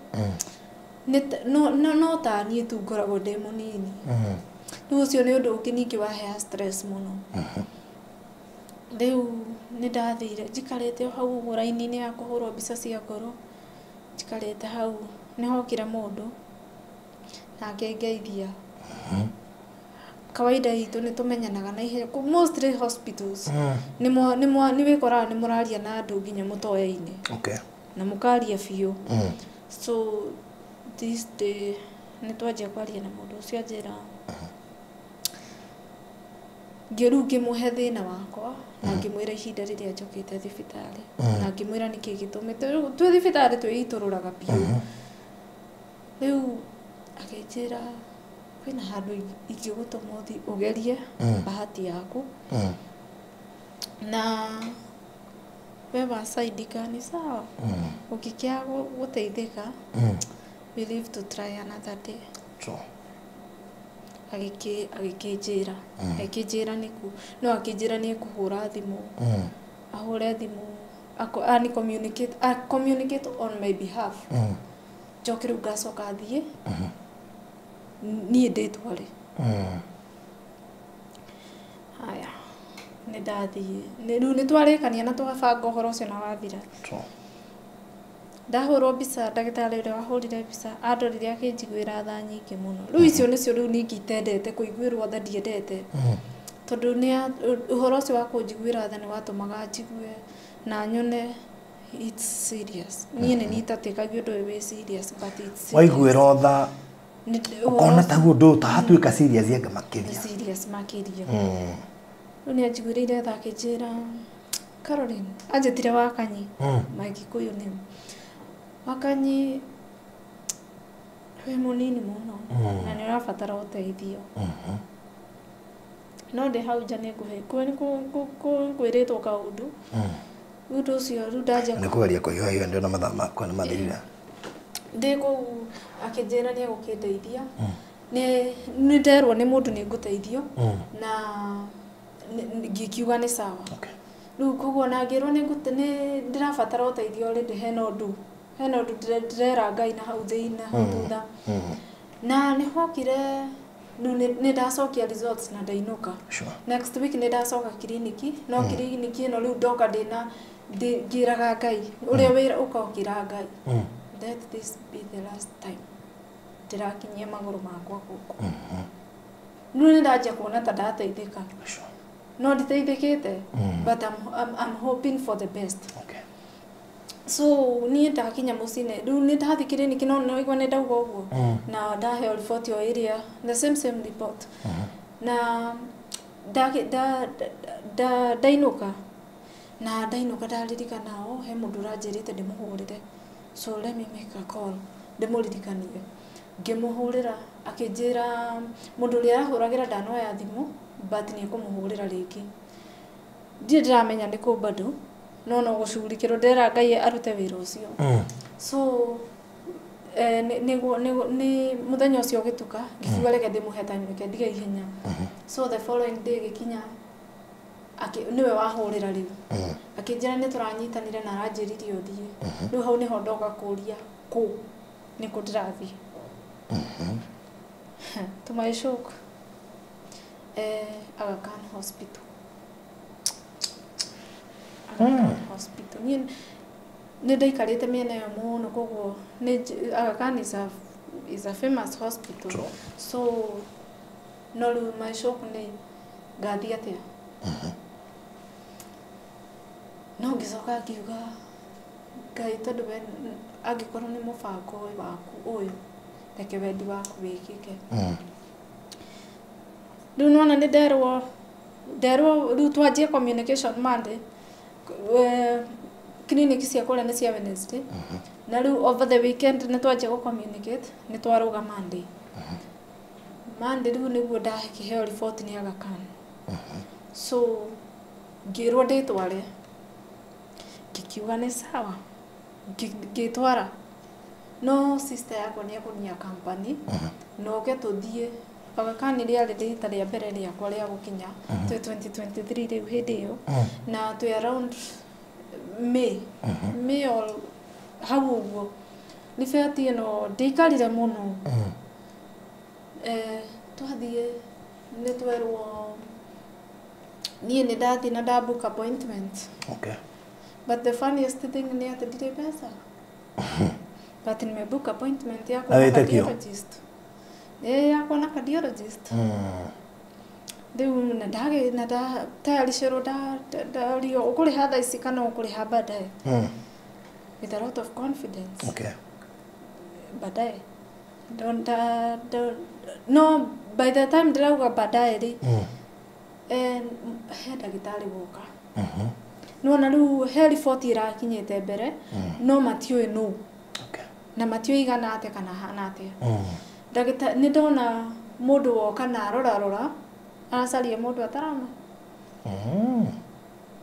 No ta niĩ tu ngoragwo ndĩ mũnini. Rĩu ũcio nĩ ũndũ ũngĩ ningĩ wahea stress mũno. Rĩu nĩ ndathire njikarĩte o hau ũguo raini-inĩ ya kũhũrwo mbica cia ngoro, njikarĩte hau nĩ hokire mũndũ na akĩngeithia. Kawaida itũ nĩ tũmenyanaga na ihenya. Mostly hospitals nĩ wĩkoraga nĩ mũraria na andũ nginya mũtoyaine na mũkaria biũ. So this day nĩ twanjia kwaria na mũndũ ũcio, anjĩra rĩu ngĩmũhe thĩna wakwa na ngĩmwĩra ihinda rĩrĩa njũkĩte thibitarĩ na ngĩmwĩra nĩkĩ gĩtũmĩte. Rĩu twĩ thibitarĩ twĩitũrũraga biũ. Rĩu akĩnjĩra kwĩna handũ ingĩgũtũma ũthiĩ ũgerie bahati yaku, na we wasaidika ni sawa, ũngĩkĩaga gũteithĩka, we live to try another day. True. Agĩkĩnjĩra nĩkũ, no akĩnjĩra nĩ ekũhũra thimũ, ahũre thimũ ani communicate, a communicate on my behalf. Njoke rĩu ngacoka thiĩ niĩ ndĩtware. Haya, nĩ ndathiĩ. Rĩu nĩ twarĩkania na twabanga ũhoro ũcio na wathira. True. Ndahũrwo mbica, ndagĩtarĩ ũrĩa wahũrire mbica andorire akĩnjiguĩra tha nyingĩ mũno. Rĩu icio nĩcio rĩu ningĩ itendete kũiguĩrwo tha, ndiendete, tondũ nĩ ũhoro ũcio wa kũnjiguĩra tha nĩ watũmaga njigue na nyone It's serious. Niĩ nĩ nitatĩkagia ũndũ ũyũ wĩ serious, but it's serious. Waiguĩra tha ũkona taguo ũndũ ũyũ ũtahatuĩka serious anga makĩria. Serious makĩria. Rĩu nĩ anjiguĩrĩire tha akĩnjĩra Caroline, anjĩtire Wakanyi, my Gĩkũyũ name. Wakanyi wĩ mũnini mũno na nĩ ũrabatara ũteithio. No ndĩ hau nja nĩ ngwĩrĩtwo kaũndũ. Ũndũ ũcio rĩu ndanjia Nĩ kũgeria kũhiũhahiũha ndĩrona mathaa makwa nĩ mathirire. Ndĩ kũu akĩnjĩra nĩ egũkĩndeithia. Nĩ nderwo nĩ mũndũ nĩ ngũteithio na ngĩkiuga nĩ sawa. Okay. Rĩu koguo na ngĩrwo nĩ ndĩrabatara ũteithio already hena ũndũ ndĩrera Ngai na hau thĩinĩ na hau thutha. Na nĩ hokire rĩu nĩ ndacokia results na ndainũka. Sure. Next week nĩ ndacoka kiriniki, no kiriniki ĩno rĩu ndoka ndĩna ngĩraga Ngai ũrĩa wĩra ũkokĩra Ngai. Let this be the last time ndĩrakinyia magũrũ makwa gũkũ. Rĩu nĩ ndanjia kuona ta ndateithĩka. Sure. No nditeithĩkĩte, but I'm hoping for the best. Okay. So niĩ ndakinya mũciĩ rĩu nĩ ndathiĩ kiriniki no nĩwaigua nĩ ndauga ũguo na ndaheo report o ĩrĩa the same report. Na ndainũka na ndainũka ndaririkana o he mũndũ ũranjĩrĩte ndĩmũhũrĩre, so let me make a call ndĩmũririkanie. Ngĩmũhũrĩra akĩnjĩra mũndũ ũrĩa arahũragĩra ndanoya thimũ but nĩ ekũmũhũrĩra rĩngĩ. Ndirĩ ndĩramenya nĩ kũ bado no no gũcugurikĩrwo ndĩrera Ngai arute wĩra ũcio. So nĩ mũthenya ũcio ũgĩtuka ngĩkiuga reke ndĩmũhe time reke ndige ihenya. So the following day gĩkinya nĩwe wahũrĩra rĩu. Akĩnjĩra nĩ tũranyitanire na aranjĩrire ũthiĩ. Rĩu hau nĩho ndoka kũria kũ nĩkũ ndĩrathiĩ. To my shock, Aga Khan Hospital. Aga Khan Hospital. Niĩ nĩ ndaikarĩte mĩena ĩyo mũno koguo nĩ Aga Khan is a famous hospital. True. So no rĩu my shock nĩ ngathiĩ atĩa. No ngĩcoka ngiuga Ngai tondũ we angĩkorwo nĩ mũbango waku ũyũ reke wendi waku wĩkĩke. Rĩu nĩwona nĩ nderwo rĩu twanjie communication Monday. Clinic cia kũrĩa nĩ cia Wednesday. Na rĩu over the weekend nĩ twanjia gũ communicate nĩ twarũga Monday. Monday rĩu nĩguo ndakĩheo report nĩ Aga Khan. So ngĩrwo ndĩtware ngĩkiuga nĩ sawa ngĩtwara no sister yakwa nĩ ekũnia company na ũke tũthiĩ. Aga Khan rĩarĩ rita rĩa mbere rĩakwa rĩa gũkinya twĩ 2023 rĩu hĩndĩ ĩyo na twĩ around May or hau ũguo. Riboti ĩno ndĩikarire mũno. Twathiĩ nĩ twerwo niĩ nĩ ndathiĩ na nda book appointment. Okay. But the funniest thing nĩ atĩ ndirĩ mbeca. But nime book appointment yakwa Na na wĩtĩkio? cardiologist. Yakwa na cardiologist. Rĩu na ndagĩ na ndatayaricĩrwo ndario ũkũrĩha thaa ici kana ũkũrĩha baadaye. With a lot of confidence. Okay. Baadaye. No by the time ndĩrauga baadaye rĩ he ndagĩtarĩ woka. Nĩwona rĩu he riboti ĩrakinyĩte mbere no matiũĩ nũ. Okay. Na matiũĩ igana atĩa kana hana atĩa. Ndagĩtarĩ nĩ ndona mũndũ woka na arora aracaria mũndũ atarona.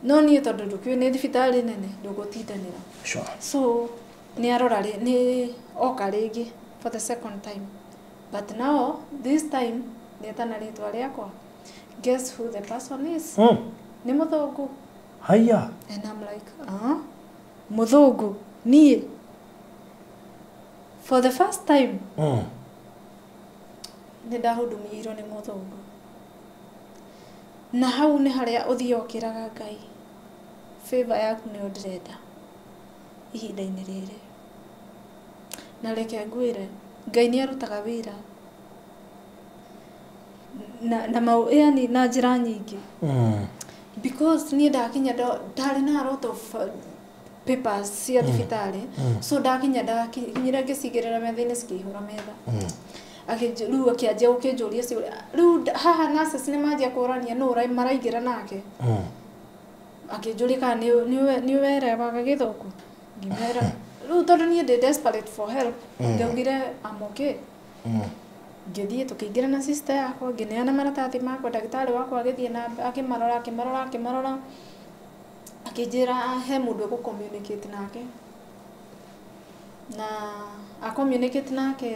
No niĩ tondũ ndũkĩũĩ nĩ thibitarĩ nene ndũgũtindanĩra. Sure. So nĩ arora nĩ oka rĩngĩ for the second time. But now this time nĩ etana rĩtwa rĩakwa. Guess who the person is? Nĩ mũthũngũ. Haya. And I'm like, mũthũngũ niĩ for the first time nĩ ndahudumiirwo nĩ mũthũngũ. Na hau nĩ harĩa ũthiĩ ũkĩraga Ngai favor yaku nĩyo ndĩrenda ihinda-inĩ rĩrĩ. Na reke ngwĩre Ngai nĩ arutaga wĩra na yani na njĩra nyingĩ. Because niĩ ndakinya ndarĩ na a lot of Papers cia thibitarĩ. So ndakinya, ndakinyire, ngĩcigĩrĩra metha-inĩ, cikĩihũra metha. Rĩu akĩanjia gũkĩnjũria ciũria. Rĩu haha nurses nĩ manjia kũrania nũ maraingĩra nake. Akĩnjũria kana nĩ werewaga Gĩthũngũ. Ngĩmera rĩu tondũ niĩ ndĩ desperate for help, ngaugire I'm okay. Ngĩthiĩ, tũkĩingĩra na sister yakwa, ngĩneana maratathi makwa. Ndagĩtarĩ wakwa agĩthiĩ na akĩmarora, akĩmarora, akĩmarora, akĩnjĩra he mũndũ egũ communicate nake, na a communicate nake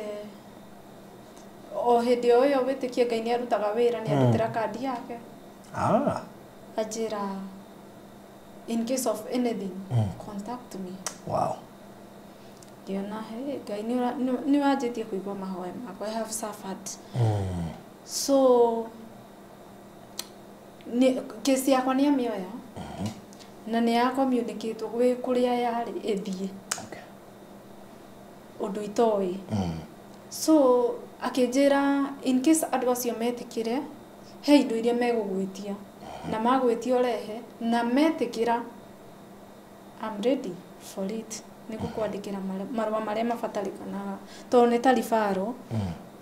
o hĩndĩ o ĩyo. Wĩtĩkie Ngai nĩ arutaga wĩra, nĩ andutĩra kandi yake. Anjĩra, "In case of anything, contact me." Ngĩona, hey, Ngai nĩ wanjĩtie kũigua mahoya makwa. I have suffered. So nĩ kesi yakwa nĩ amĩoya na nĩ ya communicate gwĩ kũrĩa yarĩ ĩthiĩ. Ũndũ itoĩ. So akĩnjĩra in case andũ acio metĩkĩre, he indo iria megũgwĩtia, na magwĩtia ũrehe, na metĩkĩra, I'm ready for it, nĩ gũkwandĩkĩra marũa marĩa mabatarĩkanaga, tondũ nĩ ta referral.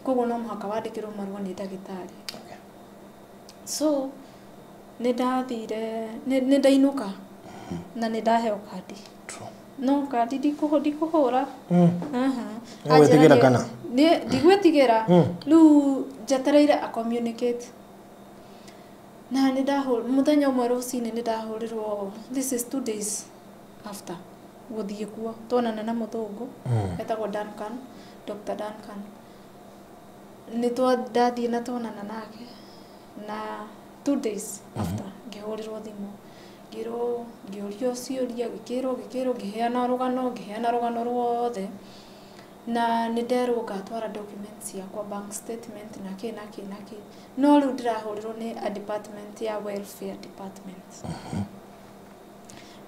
Koguo no mũhaka wandĩkĩrwo marũa nĩ ndagĩtarĩ. So nĩ ndathire, nĩ ndainũka na nĩ ndaheo kandi. No kandi ndikũhũra. Aha. Nĩũgwĩtigĩra Anjĩra kana? Ndigwĩtigĩra. Rĩu njetereire a communicate na nĩ ndahũ mũthenya ũmwe rũcinĩ nĩ ndahũrĩrwo. This is 2 days after gũthiĩ kuo, tuonana na mũthũngũ etagwo Duncan, Dr. Duncan. Nĩ ndathiĩ na tuonana nake, na 2 days after ngĩhũrĩrwo thimũ, ngĩrwo, ngĩũrio ciũria, ngĩkĩrwo, ngĩheana rũgano ruothe, na nĩ nderwo ngatwara documents ciakwa, bank statement na kĩ na kĩ na kĩ. No rĩu ndĩrahũrĩrwo nĩ a department ya welfare department.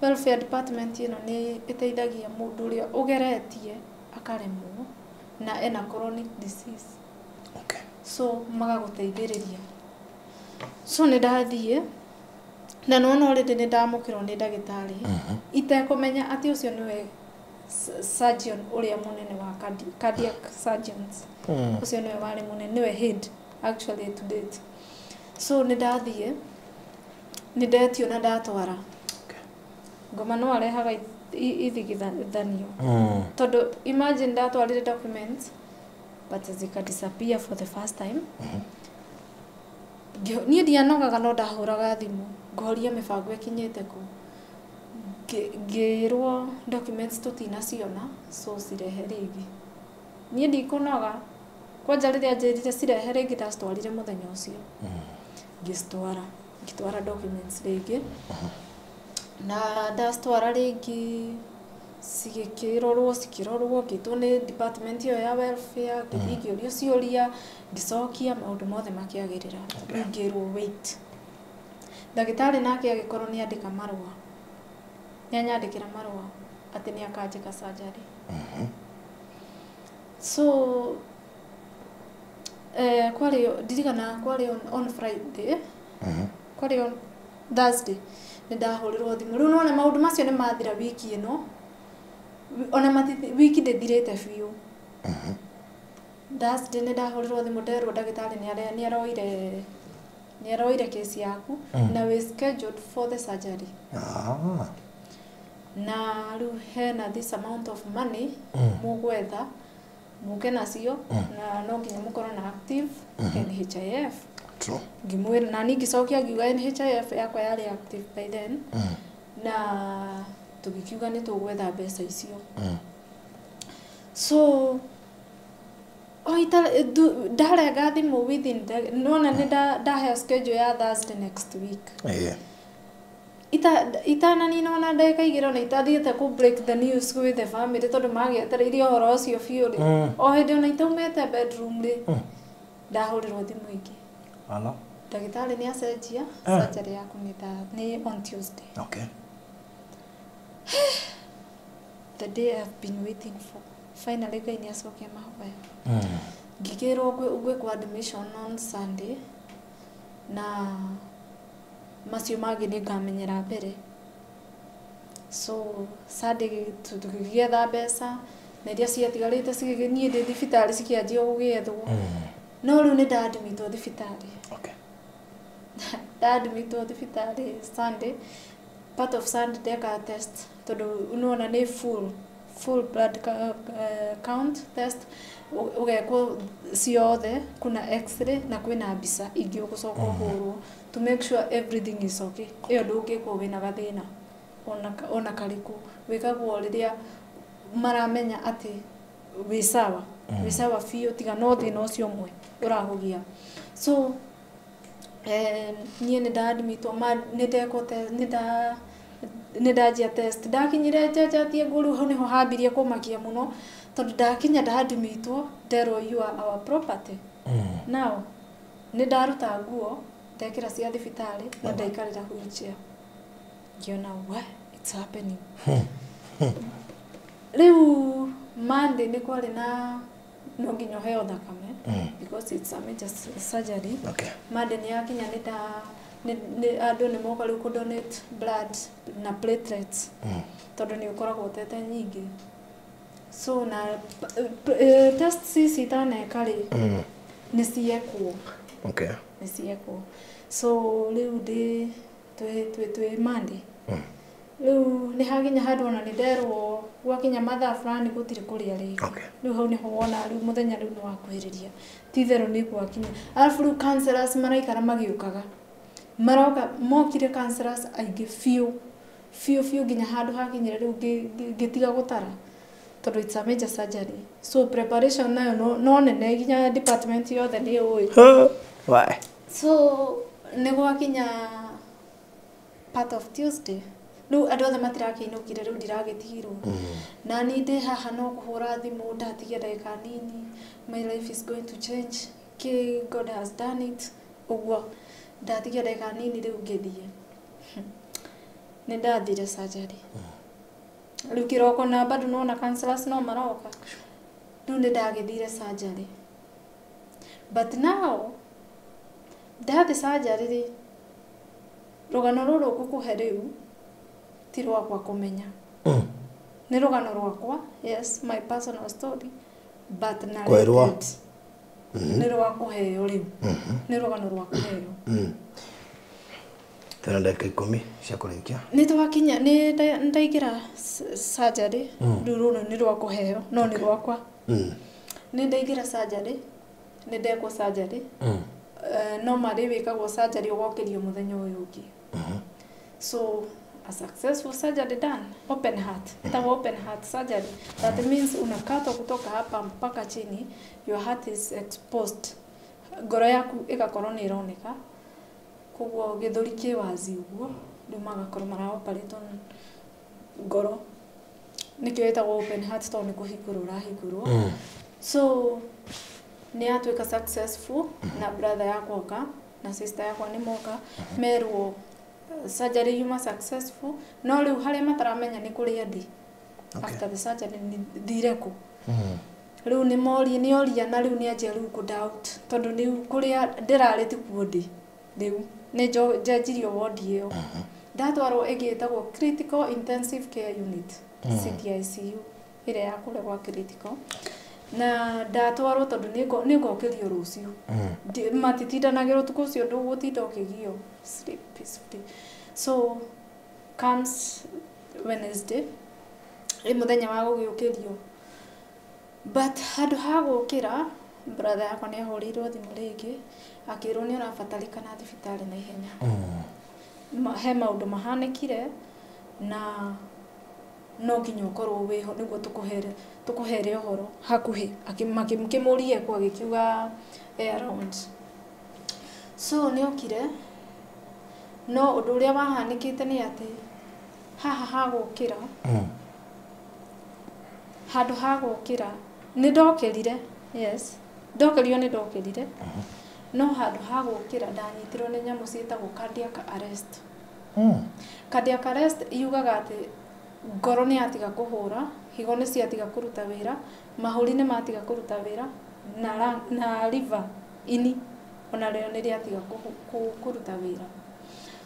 Welfare department ĩno nĩ ĩteithagia mũndũ ũrĩa ũgeretie akaremwo na ena chronic disease. So magagũteithĩrĩria. So nĩ ndathiĩ na nona already nĩ ndamũkĩrwo nĩ ndagĩtarĩ, itekũmenya atĩ ũcio nĩwe surgeon ũrĩa mũnene wa cardiac surgeons. Ũcio nĩwe warĩ mũnene, nĩwe head actually to date. So nĩ ndathiĩ, nĩ ndetio na ndatwara. Ngoma no arehaga ithigithanio, tondũ imagine ndatwarire documents but zika disappear for the first time. Niĩ ndianogaga, no ndahũraga thimũ ngoria mĩbango ĩkinyĩte kũ. Ngĩrwo documents tũtinaciona, so cirehe rĩngĩ. Niĩ ndikũnoga kwanja. Rĩrĩa njĩrire cirehe rĩngĩ, ndacitwarire mũthenya ũcio. Ngĩcitwara, ngĩtwara documents rĩngĩ, na ndacitwara rĩngĩ cigĩkĩrorwo, cikĩrorwo, ngĩtwo nĩ department ĩyo ya welfare, ngĩthiĩ, ngĩũrio ciũria, ngĩcokia, maũndũ mothe makĩagĩrĩra. Rĩu ngĩrwo wait. Ndagĩtarĩ nake agĩkorwo nĩ andĩka marũa, nĩ anyandĩkĩra marũa atĩ nĩ akanjĩka surgery. So kwarĩ, ndirikana kwarĩ on Friday, kwarĩ on Thursday nĩ ndahũrĩrwo thimũ. Rĩu nona maũndũ macio nĩ mathira wiki ĩno, ona wiki ndĩthirĩte biũ. Thursday nĩ ndahũrĩrwo thimũ, nderwo ndagĩtarĩ nĩ aroire kesi yaku na we scheduled for the surgery. Na rĩu hena this amount of money mũgwetha mũke nacio, na no nginya mũkorwo na active NHIF. Ngĩmwĩra na niĩ ngĩcokia ngiuga NHIF yakwa yarĩ active by then, na tũgĩkiuga nĩ tũgwetha mbeca icio. So o ita ndarenga thimũ within nona nĩ ndaheo schedule ya Thursday next week. Ita itananina ona ndagĩka 2 ona itathiĩte kũ break the news with the family, tondũ magĩetereire ũhoro ũcio biũ rĩ. O hĩndĩ ona itaumĩte bedroom rĩ, ndahũrĩrwo thimũ ĩngĩ. Ala. Ndagĩtarĩ nĩ acenjia. Surgery yaku nĩ on Tuesday. The day I've been waiting for, finally Ngai nĩ acokia mahoya. Ngĩkĩrwo gwĩkwo admission on Sunday, na macio mangĩ nĩ ngamenyera mbere. So Sunday tũgĩetha mbeca na iria ciatigarĩte niĩ ndĩ thibitarĩ cikĩanjia gũgĩethwo. No rĩu nĩ ndadmitwo thibitarĩ. Okay. Ndadmitwo thibitarĩ Sunday, part of Sunday ndeka test tondũ nĩwona nĩ full blood count test, ũgekwo ciothe, kuna x-ray na kwĩna mbica ingĩ ũgũcoka ũhũrwo to make sure everything is okay. Ĩyo ndũngĩkwo wĩna gathĩna ona karĩkũ, wĩkagwo rĩrĩa maramenya atĩ wĩ sawa, wĩ sawa biũ, tiga no thĩna ũcio ũmwe ũrakũgia. So niĩ nĩ ndadmitwo, nĩ ndekwo nĩ ndanjia test. Ndakinyire njenjetie nguo, rĩu hau nĩho hambirie kũmakia mũno tondũ ndakinya ndadmitwo nderwo you are our property. Now nĩ ndaruta nguo ndekĩra cia thibitarĩ na ndaikarĩra wheelchair, ngĩona what it's happening. Rĩu Monday nĩ kwarĩ na no nginya ũheo thakame because it's a major surgery. Okay. Monday nĩ yakinya nĩ andũ nĩ moka rĩu kũ donate blood na platelets tondũ nĩ ũkoragwo ũtete nyingĩ. So na test ici itaneka rĩ, nĩ ciekwo. Okay. Nĩ ciekwo. So rĩu ndĩ twĩ Monday, rĩu nĩ hakinya handũ ona nĩ nderwo gwakinya mathaa fulani gũtirĩ kũrĩa rĩngĩ. Okay. Rĩu hau nĩho wona rĩu mũthenya rĩu nĩ wakuhĩrĩria, ti itherũ nĩ gwakinya. Arabu rĩu counselors maraikara magĩũkaga, maroka mokire counselors aingĩ biũ biũ biũ nginya handũ hakinyire rĩu ngĩtiga gũtara tondũ it's a major surgery, so preparation nayo no nene nginya department yothe nĩ ũĩ. Why? So nĩ gwakinya part of Tuesday, rĩu andũ othe matirakĩinũkire, rĩu ndiragĩtigirwo na niĩ ndĩ haha no kũhũra thimũ, ndatigia ndagĩka nini, my life is going to change, kĩ God has done it, ũguo ndatigia ndagĩka nini rĩu ngĩthiĩ. Nĩ ndathire surgery rĩu kĩroko na bado nona counselors no maroka. Rĩu nĩ ndagĩthire surgery, but now ndathi surgery rĩ, rũgano rũrũ ngũkũhe rĩu ti rwakwa kũmenya, nĩ rũgano rwakwa, yes, my personal story, but Kwerwo. narrated nĩ rwa kũheo rĩu, nĩ rũgano rwa kũheo. Twĩna ndagĩka 10 cia kũrĩkia. Nĩ twakinya nĩ ndaingĩra surgery rĩu, rũrũ nĩ rwa kũheo no nĩ rwakwa. Nĩ ndaingĩra surgery, nĩ ndekwo surgery. Normally wĩkagwo surgery ũgokĩrio mũthenya ũyũ ũngĩ. So a successful surgery done, open heart, itawa open heart surgery. That means unakatwa kutoka hapa mpaka chini, your heart is exposed, ngoro yaku ĩgakorwo nĩ ĩroneka, koguo gĩthũri kĩ wazi ũguo, rĩu magakorwo maraoperate ngoro, nĩkĩo ĩtagwo open heart tondũ nĩ kũhingũrwo ũrahingũrwo. So nĩ yatuĩka successful na brother yakwa oka na sister yakwa nĩ moka merwo surgery yuma successful, no rĩu harĩa mataramenya nĩ kũrĩa ndĩ. After the surgery nĩ thire kũ rĩu nĩ morie nĩ oria na rĩu nĩ anjia rĩu kũ doubt tondũ rĩu kũrĩa ndĩrarĩ ti kuo ndĩ, rĩu nĩ njenjirio wodi ĩyo, ndatwarwo ĩngĩ ĩtagwo critical intensive care unit, CTICU, ĩrĩa ya kũrĩa gwa critical, na ndatwarwo tondũ nĩ ngokĩrio rũciũ. Matitindanagĩra ũtukũ ũcio, ndũgũtinda ũkĩgio, sleep peacefully. So comes Wednesday, ĩ mũthenya wa gũgĩũkĩrio, but handũ ha gũkĩra, brother yakwa nĩ ahũrĩirwo thimũ rĩngĩ akĩrwo nĩ ũrabatarĩkana thibitarĩ na ihenya. He maũndũ mahanĩkire na no nginya ũkorwo wĩho nĩguo tũkũhere ũhoro hakuhĩ. Makĩmũria kũ, agĩkiuga e around. So nĩ okire, no ũndũ ũrĩa wahanĩkĩte nĩ atĩ haha hagũkĩra, handũ ha gũkĩra nĩ ndokĩrire, yes, ndokĩrio nĩ ndokĩrire, no handũ ha gũkĩra ndanyitirwo nĩ nyamũ ciĩtagwo cardiac arrest. Cardiac arrest yugaga atĩ ngoro nĩ yatiga kũhũra, higo nĩ ciatiga kũruta wĩra, mahũri nĩ matiga kũruta wĩra, na liver, ini ona rĩo nĩ rĩatiga kũruta wĩra.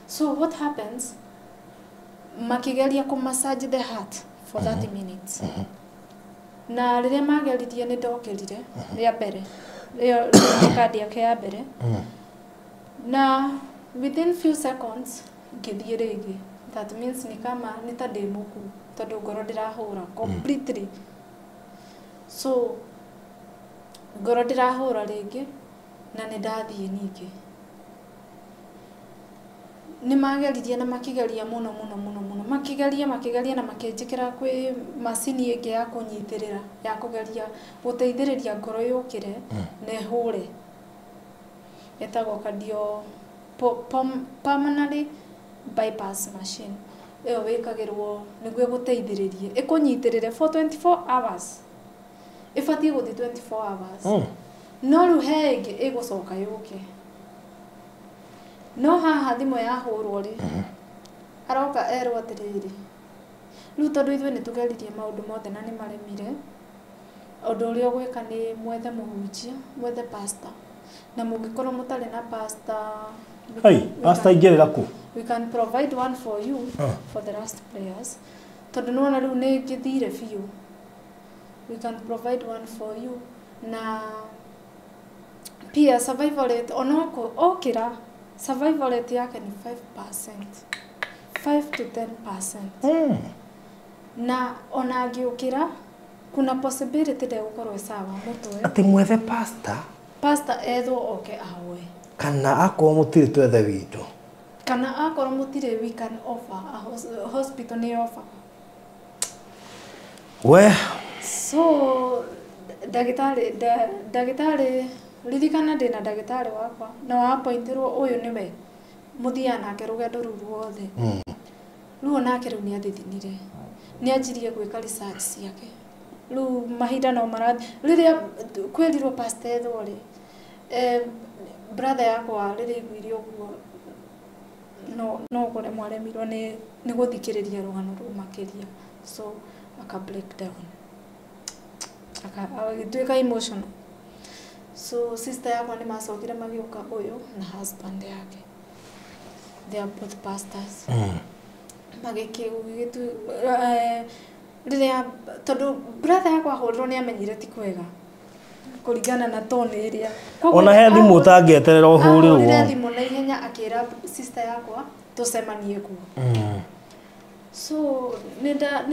So what happens, Makigeria kũ massage the heart for 30 minutes. Na rĩrĩa mageririe nĩ ndokĩrire rĩa mbere, ĩyo nĩ kandi yake ya mbere. Na within few seconds ngĩthiĩ rĩngĩ. That means ni kama nĩ ta ndĩ mũkuũ tondũ ngoro ndĩrahũra completely. So ngoro ndĩrahũra rĩngĩ na nĩ ndathiĩ ningĩ. Nĩ mageririe na makĩgeria mũno mũno mũno mũno, makĩgeria makĩgeria na makĩnjĩkĩra kwĩ macini ĩngĩ ya kũnyitĩrĩra ya kũgeria gũteithĩrĩria ngoro yũkĩre na ĩhũre, ĩtagwo cardio pulmonary bypass machine. Ĩyo wĩkagĩrwo nĩguo ĩgũteithĩrĩrie ĩkũnyitĩrĩre for 24 hours, ĩbatiĩ gũthiĩ 24 hours. No rĩu he ĩngĩ ĩgũcoka yũke. No haha thimũ yahũrwo rĩ, aroka erwo atĩrĩrĩ, rĩu tondũ ithuĩ nĩ tũgeririe maũndũ mothe na nĩ maremire, ũndũ ũrĩa ũgwĩka nĩ mwethe mũhunjia, mwethe pastor, na mũngĩkorwo mũtarĩ na pastor, Hey, pastor ingĩrĩra kũ? We can provide one for you for the last prayers, tondũ nĩwona rĩu nĩ ngĩthire biũ. We can provide one for you. Na pia survival rate onoko okĩra, survival rate yake ni 5%, 5 to 10%. Na ona angĩũkĩra kuna possibility ndegũkorwo sawa mũtwe. Atĩ mwethe pastor? Pastor ethwo oke ahoe. Kana akorwo mũtirĩ twethe witũ. Kana akorwo mũtirĩ, we can offer a hospital nĩ offer. We. So ndagĩtarĩ ririkana ndĩna ndagĩtarĩ wakwa na wa appointirwo ũyũ nĩwe mũthiaga nake rũgendo rũu ruothe. Rĩu onake rĩu nĩathithinire, nĩanjirie gwĩka research ciake. Rĩu mahinda no marathiĩ, rĩrĩa kwĩrirwo pastor ethwo rĩ, brother yakwa rĩrĩa aiguire ũguo no kũremwo aremirwo nĩ gũthikĩrĩria rũgano rũu makĩria, so aka break down, agĩtuĩka emotional. So sister yakwa nĩ macokire magĩũka ũyũ na husband yake, they are both pastors. Rĩrĩa tondũ brother yakwa ahũrirwo nĩ amenyire ti kwega kũringana na tone ĩrĩa. Ona he thimũ ũtangĩeterera ũhũrĩrwo. Ahũrire thimũ na ihenya akĩra sister yakwa tũcemanie kuo. So nĩnda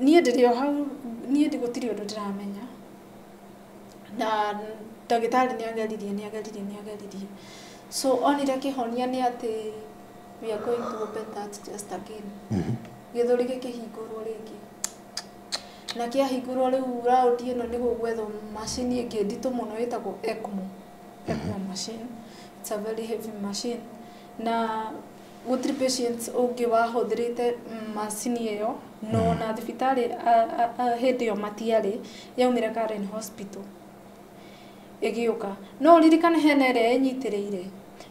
niĩ ndĩrĩ o hau, niĩ gũtirĩ ũndũ ndĩramenya. Na ndagĩtarĩ nĩageririe. So onire kĩhonia nĩ atĩ we are going to open that chest again. Gĩthũri gĩkĩhingũrwo rĩngĩ. Na kĩahingũrwo rĩu round ĩno nĩ gũgwethwo macini ĩngĩ nditũ mũno ĩtagwo ECMO. ECMO machine. It's a very heavy machine. Na gũtirĩ patients ũngĩ wahũthĩrĩte macini ĩyo, no na thibitarĩ hĩndĩ ĩyo matiarĩ, yaumire Karen Hospital ĩgĩũka. No ũririkane hena ĩrĩa ĩnyitĩrĩire.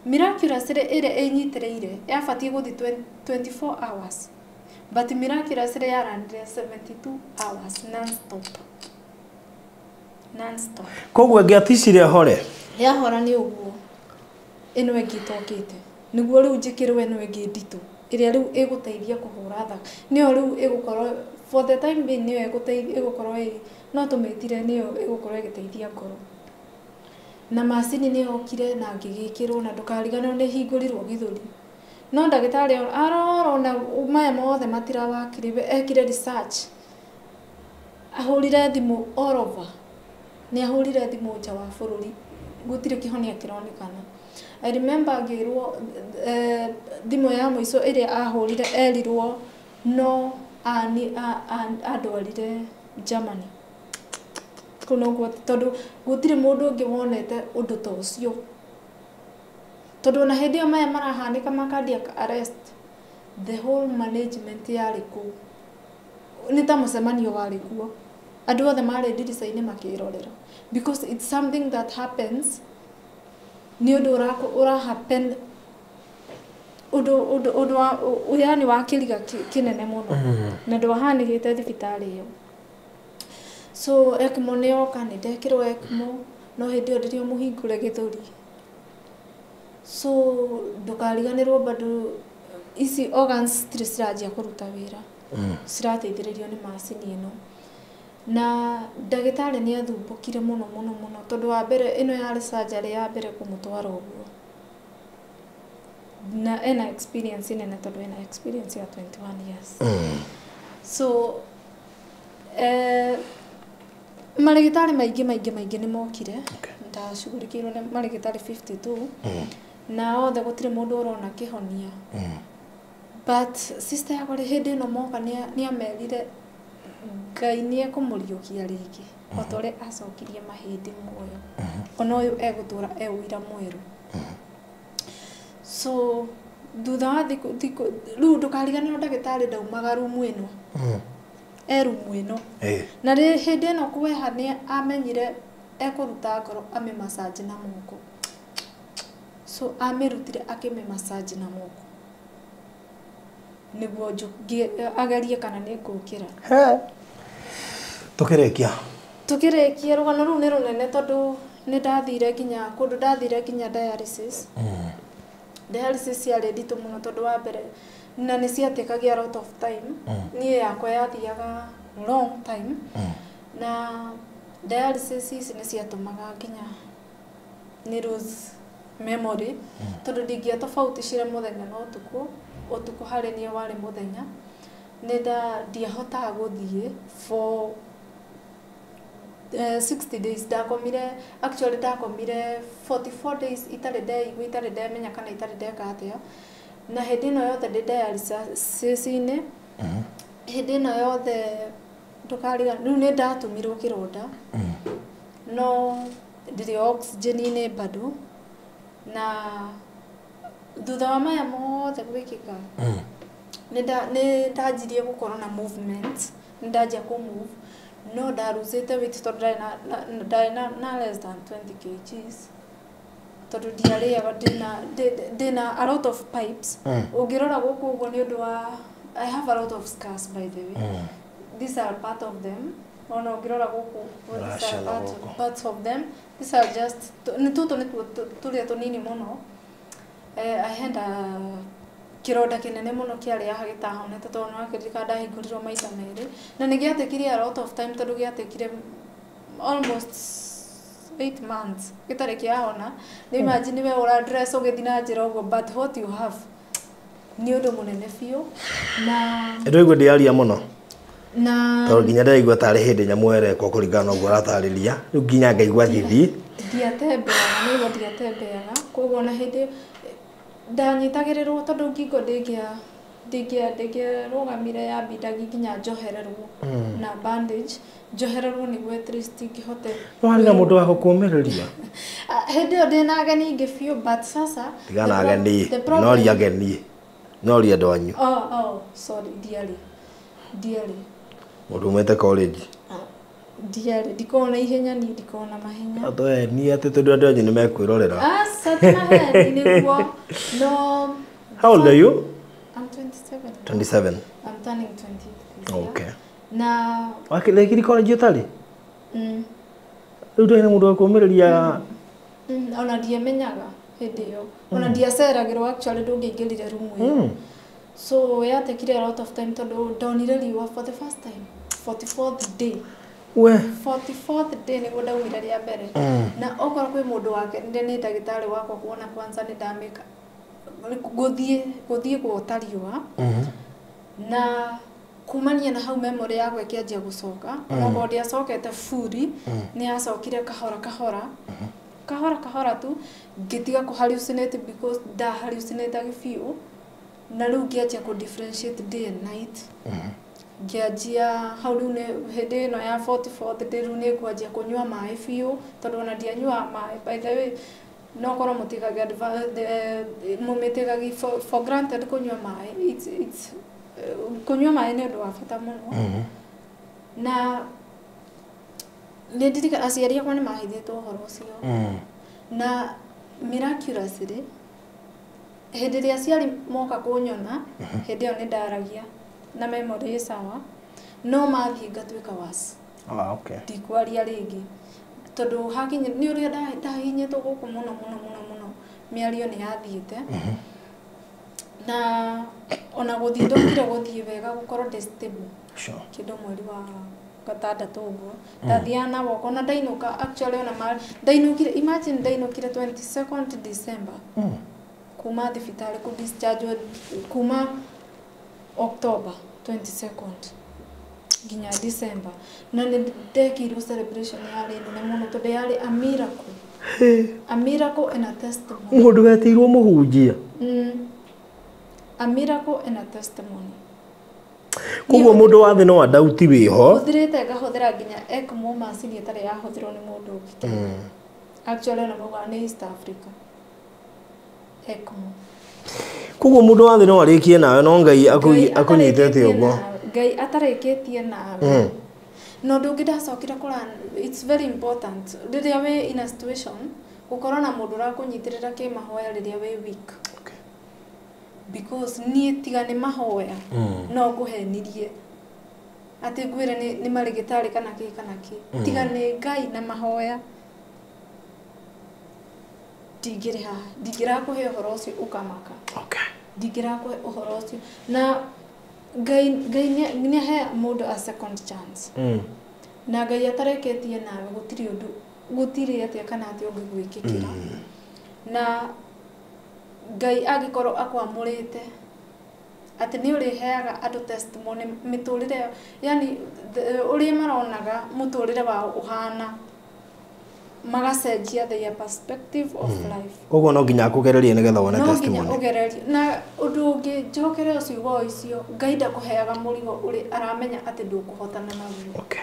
Miraculous ĩrĩa ĩnyitĩrĩire yabatiĩ gũthiĩ 24 hours. But miraculous ĩrĩa yaranire 72 hours non-stop. Non-stop. Koguo ĩngĩaticire hore? Yahora nĩ ũguo. Ĩno ĩngĩ ĩtokĩte. Nĩguo rĩu njĩkĩrwo ĩno ĩngĩ nditũ ĩrĩa rĩu ĩgũteithia kũhũra thakame. Nĩyo rĩu ĩgũkorwo for the time being nĩyo ĩgũkorwo no tũmĩtire nĩyo ĩgũkorwo ĩgĩteithia ngoro. Na macini nĩ yokire na ngĩgĩkĩrwo na ndũkariganĩrwo nĩ hingũrirwo gĩthũri. No ndagĩtarĩ arora maya mothe matirawakire, ekire research. Ahũrire thimũ all over. Nĩ ahũrire thimũ nja wa bũrũri. Gũtirĩ kĩhonia kĩronekana. I remember ngĩrwo thimũ ya mũico ĩrĩa ahũrire erirwo no andwarire Germany. Kũu nokuo tondũ gũtirĩ mũndũ ũngĩ wonete ũndũ ta ũcio. Tondũ ona hĩndĩ ĩyo maya marahanĩka ma cardiac arrest, the whole management yarĩ kũu. Nĩ ta mũcemanio warĩ kuo. Andũ othe marĩ ndirica-inĩ makĩrorera. Because it's something that happens, nĩ ũndũ ũra happen, ũndũ wa yani wa kĩriga kĩnene mũno. Na ndwahanĩkĩte thibitarĩ ĩyo. So ECMO nĩ yoka, nĩ ndekĩrwo ECMO, no hĩndĩ ĩyo ndĩrĩ o mũhingũre gĩthũri. So ndũkariganĩrwo bado Ici organs citirĩ ciranjia kũruta wĩra, cirateithĩrĩrio nĩ macini ĩno. Na ndagĩtarĩ nĩ athumbũkire mũno mũno mũno, tondũ wa mbere ĩno yarĩ surgery ya mbere kũmũtwara ũguo, na ena experience nene, tondũ ena experience ya 21 years. So marĩgĩtarĩ maingĩ maingĩ maingĩ nĩ mokire. Ndacugurikĩirwo nĩ marĩgĩtarĩ 52, na othe gũtirĩ mũndũ ũrona kĩhonia. But sister yakwa rĩ, hĩndĩ ĩno moka nĩ amerire Ngai nĩ ekũmũriũkia rĩngĩ, o ta ũrĩa acokirie mahĩndĩ muoyo, ona ũyũ egũtũra e ũira mwerũ. So thutha wa thikũ rĩu, ndũkariganĩrwo ndagĩtarĩ ndaumaga rumu ĩno, e rumu ĩno. Na hĩndĩ ĩno kweha nĩ amenyire ekũruta ngoro amĩmassage na moko. So amĩrutire akĩmĩmassage na moko nĩguo agerie kana nĩ ngũkĩra. He. Tukĩrĩkia. Tukĩrĩkia, rũgano rũu nĩ rũnene, tondũ nĩ ndathire nginya kũndũ, ndathire nginya dialysis. Dialysis yarĩ nditũ mũno, tondũ wa mbere na nĩ ciatĩkagia a lot of time. Niĩ yakwa yathiaga long time, na dialysis ici nĩ ciatũmaga nginya nĩ lose memory, tondũ ndingĩatofauticire mũthenya na ũtukũ. Ũtukũ harĩ niĩ warĩ mũthenya. Nĩ ndiahotaga gũthiĩ for 60 days. Ndakomire, actually ndakomire 44 days itarĩ ndeigua, itarĩ ndemenya kana itarĩ ndeka atĩa. Na hĩndĩ ĩno yothe ndĩ dialysis-inĩ, hĩndĩ ĩno yothe ndũkariga rĩu nĩ ndatũmirwo kĩronda, no ndirĩ oxygen-inĩ bado. Na thutha wa maya mothe gwĩkĩka, nĩ ndanjirie gũkorwo na movement, nĩ ndanjia kũ move, no ndarusĩte weight, tondũ ndarĩ na less than 20 kgs, tondũ ndiarĩaga. Ndĩna a lot of pipes. Ũngĩrora gũkũ ũguo, nĩ ũndũ wa I have a lot of scars, by the way. These are part of them. Ona ũngĩrora gũkũ, these are parts of them. These are just nĩ tũtũ, nĩ tũrĩa tũnini mũno. I had a kĩronda kĩnene mũno kĩarĩ haha gĩtahonete, tondũ nĩ wakĩririkana ndahingũrirwo maita merĩ, na nĩ gĩatekire a lot of time, tondũ gĩatekire almost 8 months gĩtarĩ kĩahona. Nĩ imagine we ũra dress ũgĩthiĩ na njĩra ũguo, but what you have nĩ ũndũ mũnene biũ na Ndĩraigua ndĩaria mũno, na tondũ nginya ndĩraigua tarĩ hĩndĩ nyamũ ĩrekwo kũringana na ũguo ũratarĩria. Rĩu nginya ngaigua thithi. Ndiatembeaga, nĩguo ndiatembeaga, koguo na hĩndĩ ndanyitagĩrĩrwo, tondũ ngingo ndĩngĩarũgamire, yambindagi nginya njohererwo na bandage, njohererwo nĩguo at least ngĩhote. No harĩ na mũndũ wa gũkũmĩrĩria? Ah, hĩndĩ ĩyo ndĩna ageni aingĩ biũ, but sasa Tigana na ageni. the problem- Noria ageni, noria andũ anyu. Oh, sorry, ndiarĩ. Mũndũ umĩte college. Ndiarĩ, ndikoragwo na ihenya niĩ, ndikoragwo na mahenya. Atweni atĩ tondũ andũ anyu nĩ mekwĩrorera. Aca, ti maheni nĩguo no. How old are you? I'm 27. 27. I'm turning 28 this year. Na Wakĩrĩkirie college ũtarĩ? Mm. Rĩu ndũrĩ na mũndũ wa kũũmĩrĩria? Ona ndiamenyaga hĩndĩ ĩyo, ona ndiaceragĩrwo actually, ndũngĩaingĩrire rumu ĩyo. So yatekire a lot of time, tondũ ndonire riũa for the first time 44th day. We. 44th day nĩguo ndaumire rĩa mbere. Na okorwo kwĩ mũndũ wakenire nĩ ndagĩtarĩ wakwa kuona kwanza nĩ ndamĩka gũthiĩ guota riũa. Na kumania na hau memory yakwa ĩkĩanjia gũcoka. Onakorwo ndiacokete fully, nĩ yacokire kahora kahora kahora kahora tu, ngĩtiga kũ hallucinate, because nda hallucinate biũ. Na rĩu ngĩanjia kũ differentiate day and night. Ngĩanjia hau rĩu nĩ hĩndĩ ĩno ya 44th day, rĩu nĩ ngwanjia kũnyua maĩ biũ, tondũ ona ndianyuaga maĩ. By the way, no korwo mũtigage mũmĩtigagi for granted kũnyua maĩ. It's kũnyua maĩ nĩ ũndũ wa bata mũno. Na nĩ ndirikana aciari akwa nĩ mahithĩtwo ũhoro ũcio. Na miraculously, hĩndĩ ĩrĩa aciari moka kũnyona, hĩndĩ ĩyo nĩ ndaragia na memory ĩ sawa, no mathiĩ ngatuĩka was Ah, okay. ndikwaria rĩngĩ, tondũ hakinya nĩ ũrĩa ndahinyĩtwo gũkũ mũno mũno mũno mũno, mĩario nĩ yathiĩte. Na ona gũthiĩ ndokire gũthiĩ wega gũkorwo ndĩ stable. Sure. Kĩndũ mweri wa gatandatũ ũguo ndathiaga na woko na ndainũka actually ona ndainũkire, imagine ndainũkire 22nd December kuma thibitarĩ kũ discharge kuma October 22nd nginya December, na nĩ ndekirwo celebration yarĩ nene mũno tondũ yarĩ a miracle, a miracle and a testimony. Mũndũ wetĩirwo mũhunjia. A miracle and a testimony. Koguo mũndũ wa thĩ no andauti wĩho. Hũthĩrĩte ngahũthĩra nginya ECMO macini ĩtarĩ yahũthĩrwo nĩ mũndũ ũngĩ. Actually ona maugaga nĩ East Africa ECMO. Koguo mũndũ wa thĩ no arĩkie nawe no Ngai akũnyitĩte ũguo. Ngai atarĩkĩtie nawe. Na ũndũ ũngĩ ndacokire kũra, it's very important rĩrĩa wĩ in a situation gũkorwo na mũndũ ũrakũnyitĩrĩra kĩmahoya rĩrĩa wĩ weak. Because niĩ tiga nĩ mahoya no ngũhenirie atĩ ngwĩre nĩ marĩgĩtarĩ kana kĩ kana kĩ. Tiga nĩ Ngai na mahoya ndingĩrĩ haha, ndingĩrakũhe ũhoro ũcio ũkamaka. Okay. Ndingĩrakũhe ũhoro ũcio. Na Ngai nĩ ahe mũndũ a second chance. Na Ngai atareketie nawe gũtirĩ ũndũ, gũtirĩ atĩa kana atĩa ũngĩgwĩkĩkĩra. Na Ngai angĩkorwo akwamũrĩte atĩ nĩ ũrĩheaga andũ testimony mĩtũrĩre, yani ũrĩa maronaga mũtũrĩre wao ũhana, magacenjia their perspective of life. Koguo no nginya akũgererie nĩgetha wone testimony. No nginya ũgererie. Na ũndũ ũngĩ njokere ciugo icio, Ngai ndakũheaga mũrigo ũrĩ aramenya atĩ ndũkũhotana naguo. Okay.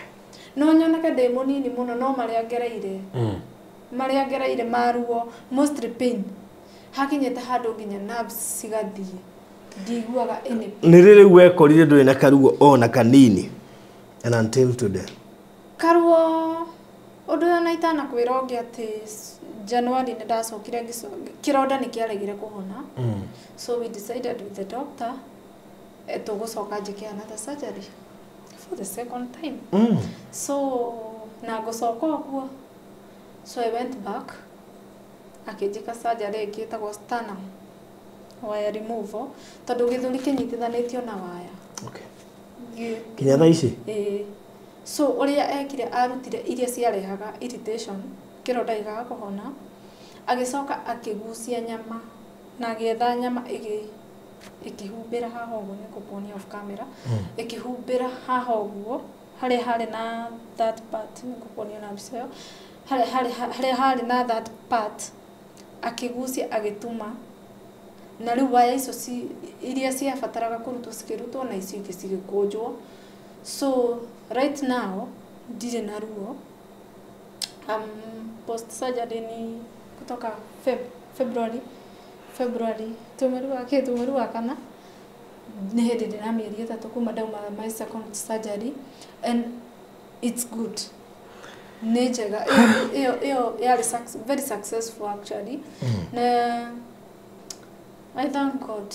No nyoneke ndĩ mũnini mũno no marĩa ngereire. Marĩa ngereire maruo, mostly pain. Hakinyĩte handũ nginya nerves cigathiĩ. Ndiguaga any pain. Nĩ rĩ rĩu wekorire ndũrĩ na karuo ona kanini? And until today. Karuo ũndũ ũyũ na itanakwĩra ũngĩ atĩ January nĩ ndacokire kĩronda nĩ kĩaregire kũhona. So we decided with the doctor tũgũcoka njĩke another surgery for the second time. So na ngũcoka ũguo. So I went back akĩnjĩka surgery ĩngĩ ĩtagwo sternum wire removal tondũ gĩthũri kĩnyitithanĩtio na waya. Okay. Nginya thaa ici? Ĩĩ. So ũrĩa ekire arutire iria ciarehaga irritation kĩronda gĩkaga kũhona, agĩcoka akĩgucia nyama na agĩetha nyama ĩkĩhumbĩra haha ũguo, nĩ ngũkuonia off camera, ĩkĩhumbĩra haha ũguo harĩa harĩ na that part, nĩ ngũkuonia na mbica ĩyo, harĩa harĩ na that part akĩgucia agĩtuma, na rĩu waya icio iria ciabataraga kũrutwo cikĩrutwo na icio ingĩ cigĩkũnjwo. So right now ndirĩ na ruo. Post surgery ni kutoka February mweri wa kana nĩ hĩndĩ ndĩna mĩeri 3 kuma ndauma my second surgery and it's good. Nĩ njega ĩyo yarĩ very successful actually. Na I thank God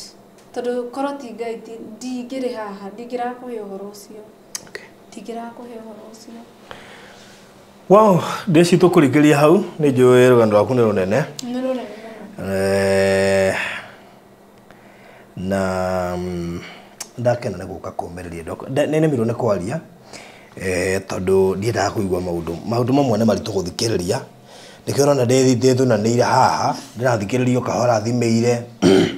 tondũ korwo ti Ngai ndingĩrĩ haha, ndingĩrakũhe ũhoro ũcio. Ndingĩrakũhe ũhoro ũcio. Wow, ndĩci tũkũrĩkĩria hau nĩ njũĩ rũgano rwaku nĩ rũnene. Nĩ rũnene mũno. Na ndakena nĩ gũka kũũmĩrĩria nĩ nemirwo nĩ kwaria tondũ ndiendaga kũigua maũndũ mamwe nĩ maritũ gũthikĩrĩria. Nĩkĩo ũrona ndĩthunanĩire haha ndĩrathikĩrĩria kahora thimĩire,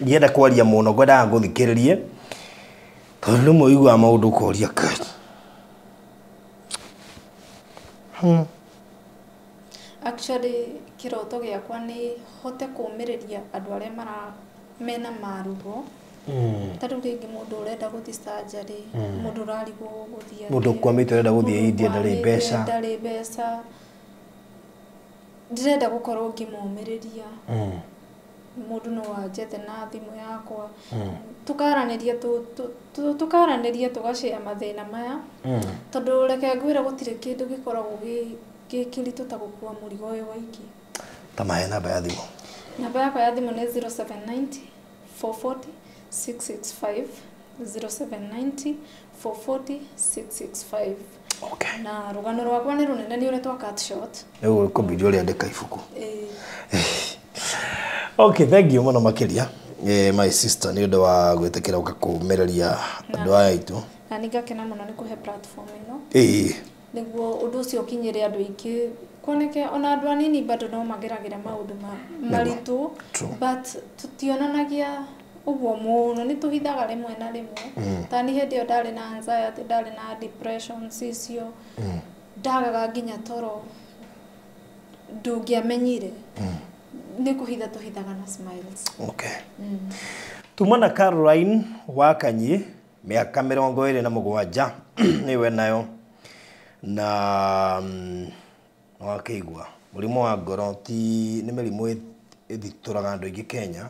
ndienda kwaria mũno, ngwendaga ngũthikĩrĩrie tondũ rĩmwe ũiguaga maũndũ ũkoria Ngai. Actually kĩroto gĩakwa nĩ hote kũũmĩrĩria andũ arĩa mena maruo. Ta rĩu rĩngĩ mũndũ ũrenda gũthiĩ surgery, mũndũ ũrarigwo gũthiĩ, mũndũ ũkwamĩte ũrenda gũthiĩ India ndarĩ mbeca, ndarĩ mbeca. Ndĩrenda gũkorwo ngĩmũmĩrĩria. Mũndũ no anjethe na thimũ yakwa, tũkaranĩria tũgacea mathĩna maya, tondũ reke ngwĩre gũtirĩ kĩndũ gĩkoragwo gĩ kĩritũ ta gũkua mũrigo ũyũ waiki. Ta mahe namba ya thimũ. Namba yakwa ya thimũ nĩ 0790 440 665, 0790 440 665. Okay. Na rũgano rwakwa nĩ rũnene nĩ ũrĩa twa cut short. Rĩu ũkũbidi ũrĩandĩka ibuku. Okay, thank you mũno makĩria. My sister nĩ ũndũ wa gwĩtĩkĩra ũka kũmĩrĩria andũ aya aitũ. Na nĩ ngakena mũno nĩ kũhe platform ĩno. Ĩĩ. Nĩguo ũndũ ũcio ũkinyĩre andũ aingĩ, kuoneke ona andũ anini bado no mageragĩra maũndũ maritũ, but tũtionanagia ũguo mũno, nĩ tũhithaga rĩmwe na rĩmwe. Ta niĩ hĩndĩ ĩyo ndarĩ na anxiety, ndarĩ na depression icio, ndagaga nginya toro, ndũngĩamenyire. Nĩ kũhitha tũhithaga na smiles. Okay. Tuma na Caroline Wakanyi, mĩaka 27 nĩwe nayo, na wakĩigua mũrimũ wa ngoro ti nĩ mĩrimũ ĩthitũraga andũ aingĩ Kenya.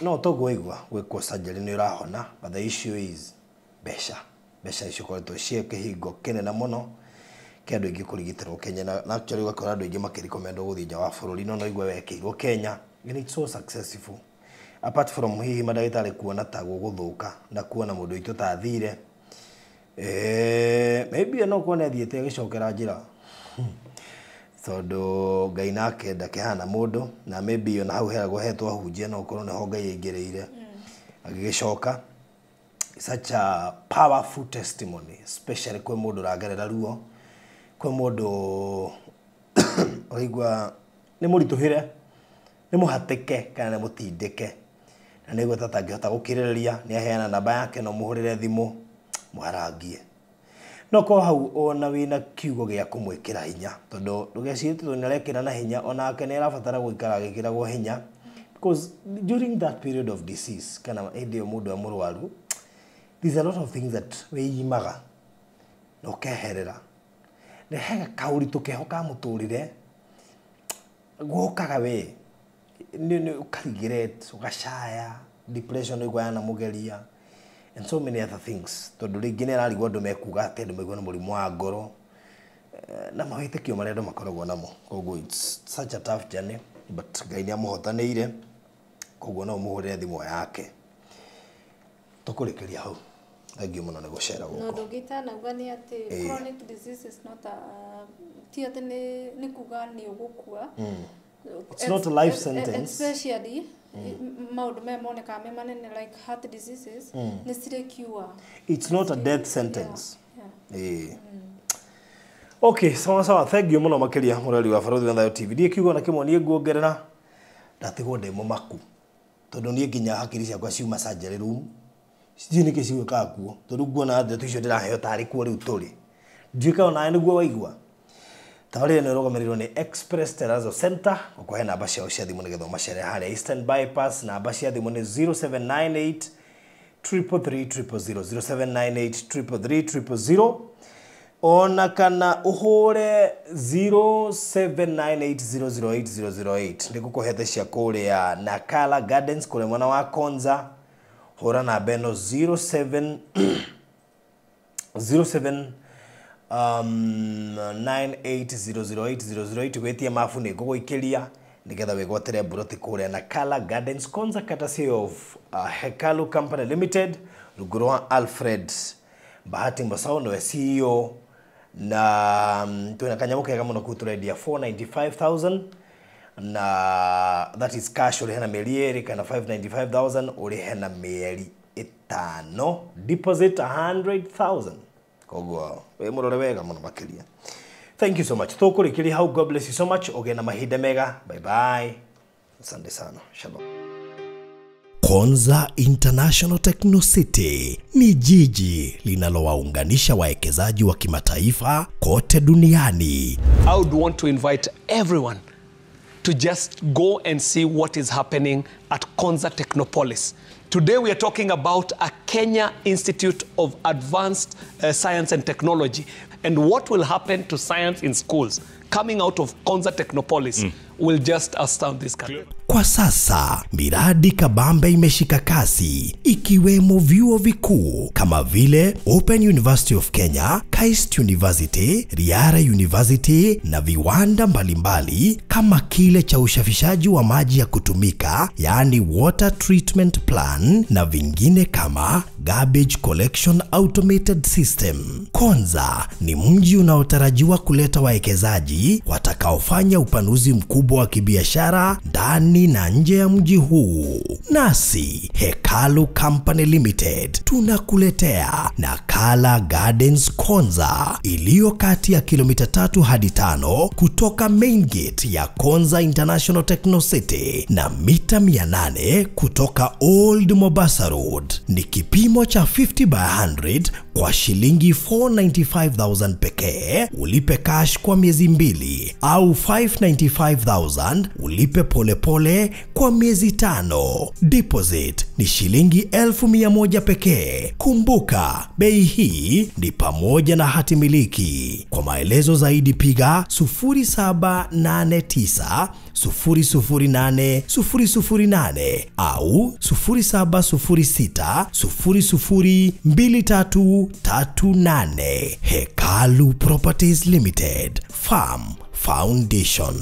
No toguo waigua gwĩkwo surgery nĩ ũrahona, but the issue is mbeca. Mbeca icio ikoretwo ciĩ kĩhingo kĩnene mũno kĩa andũ aingĩ kũrigitĩrwo Kenya, na actually ũgakora andũ aingĩ makĩrecommendwo gũthiĩ nja wa bũrũri, no igua wekĩirwo Kenya and it's so successful. Apart from hihi mandagĩtarĩ kuona ta gũgũthũka na kuona mũndũ witũ ta athire, maybe no kuona athiĩte agĩcokera njĩra, tondũ Ngai nake ndakĩhana mũndũ, na maybe ona hau heragwo hetwo ahunjia, no ũkorwo nĩho Ngai aingĩrĩire agĩgĩcoka. Such a powerful testimony, especially kwĩ mũndũ ũragerera ruo, kwĩ mũndũ ũraigua nĩ mũritũhĩre, nĩ mũhatĩke kana nĩ mũtindĩke, na nĩguo tatangĩhota gũkirĩrĩria, nĩ aheana namba yake, no mũhũrĩre thimũ mũharangie. No ko hau ona wĩna kiugo gĩa kũmwĩkĩra hinya, tondũ ndũgecirie tondũ nĩ arekĩra na hinya, onake nĩ arabatara gũikara agĩkĩragwo hinya, because during that period of disease kana hĩndĩ ĩyo mũndũ e mũrwaru, there's a lot of things that wĩimaga na ũkeherera. Na he kaũritũ keho ka mũtũrĩre gũkaga we nĩ ũkaregret, ũgacaya, depression ũigua yanamũgeria and so many other things, tondũ rĩngĩ nĩ ararigwo andũ mekuga atĩ andũ maigua nĩ mũrimũ wa ngoro na mawĩtĩkio marĩa andũ makoragwo namo. Koguo it's such a tough journey, but Ngai nĩ amũhotanĩire, koguo no ũmũhũrĩre thimũ yake. Tũkũrĩkĩria hau. Thank you mũno nĩ gũcera No gũkũ. Ndũngĩtanauga nĩ atĩ chronic disease is not a ti atĩ nĩ kuga nĩ ũgũkua. It's not a life sentence. Especially maũndũ maya monekaga me manene like heart diseases, nĩ cirĩ cure. It's not a death sentence. Yeah. Okay, sawa sawa. Thank you mũno makĩria mũrori wa Barũthi wa Thayo TV. Ndiĩ kiugo na kĩmwe niĩ nguongerera, ndatigwo ndĩ mũmaku, tondũ niĩ nginya hakiri ciakwa ciuma surgery room, sijui nĩkĩ cigwĩkaga kuo, tondũ nguona ndeto icio ndĩraheo tarĩ kuo rĩu tũrĩ. Ndiũĩ kana onawe nĩguo waigua. Tabarĩra ĩno ĩrũgamĩrĩirwo nĩ Express Terrazzo Center, gũkũhe namba ciao cia thimũ nĩgetha ũmacere harĩa Eastern Bypass. Namba cia thimũ nĩ 0798 333 000, 0798 333 000, ona kana ũhũre 0798008008. Nĩ ngũkũhete cia kũrĩa Nakala Gardens kũrĩa mwena wa Konza. Hũra namba ĩno 07 07 98008008 gwĩtia mabu nĩ ngũgũikĩria nĩgetha wĩgwatĩre mburoti kũrĩa Nakala Gardens Konza, courtesy of Hekalu Company Limited, rungu rwa Alfred Bahati Mbasau nĩwe CEO, na twĩna kanyamũ kega mũno kũu tũrendia 495,000, na that is cash ũrĩhe na mĩeri 2 kana 595,000 ũrĩhe na mĩeri 5, deposit 100,000. Koguo wĩ mũrore wega mũno makĩria. Thank you so much. Tũkũrĩkĩria hau. God bless you so much. Ũgĩe na mahinda mega. Bye bye. Asante sana. Shalom. Konza International Techno City ni jiji linalowaunganisha wawekezaji wa kimataifa kote duniani. I would want to invite everyone to just go and see what is happening at Konza Technopolis. Today we are talking about a Kenya Institute of Advanced Science and Technology and what will happen to science in schools coming out of Konza Technopolis will just astound this country. Kwa sasa, miradi kabambe imeshika kasi, ikiwemo vyuo vikuu kama vile Open University of Kenya, KAIST University, Riara University na viwanda mbalimbali kama kile cha ushafishaji wa maji ya kutumika, yaani water treatment plan, na vingine kama garbage collection automated system. Konza ni mji unaotarajiwa kuleta wawekezaji watakaofanya upanuzi mkubwa wa kibiashara ndani ndani na nje ya mji huu. Nasi Hekalu Company Limited tunakuletea Nakala Gardens Konza iliyo kati ya kilomita 3 hadi 5 kutoka main gate ya Konza International Techno City na mita 800 kutoka Old Mombasa Road. Ni kipimo cha 50 by 100 kwa shilingi 495,000 pekee, ulipe cash kwa miezi 2, au 595,000 ulipe polepole pole kwa miezi 5. Deposit ni shilingi 1,100 pekee. Kumbuka, bei hii ni pamoja na hati miliki. Kwa maelezo zaidi piga 0789 008 008 au 0706 002338. Hekalu Properties Limited, Farm Foundation.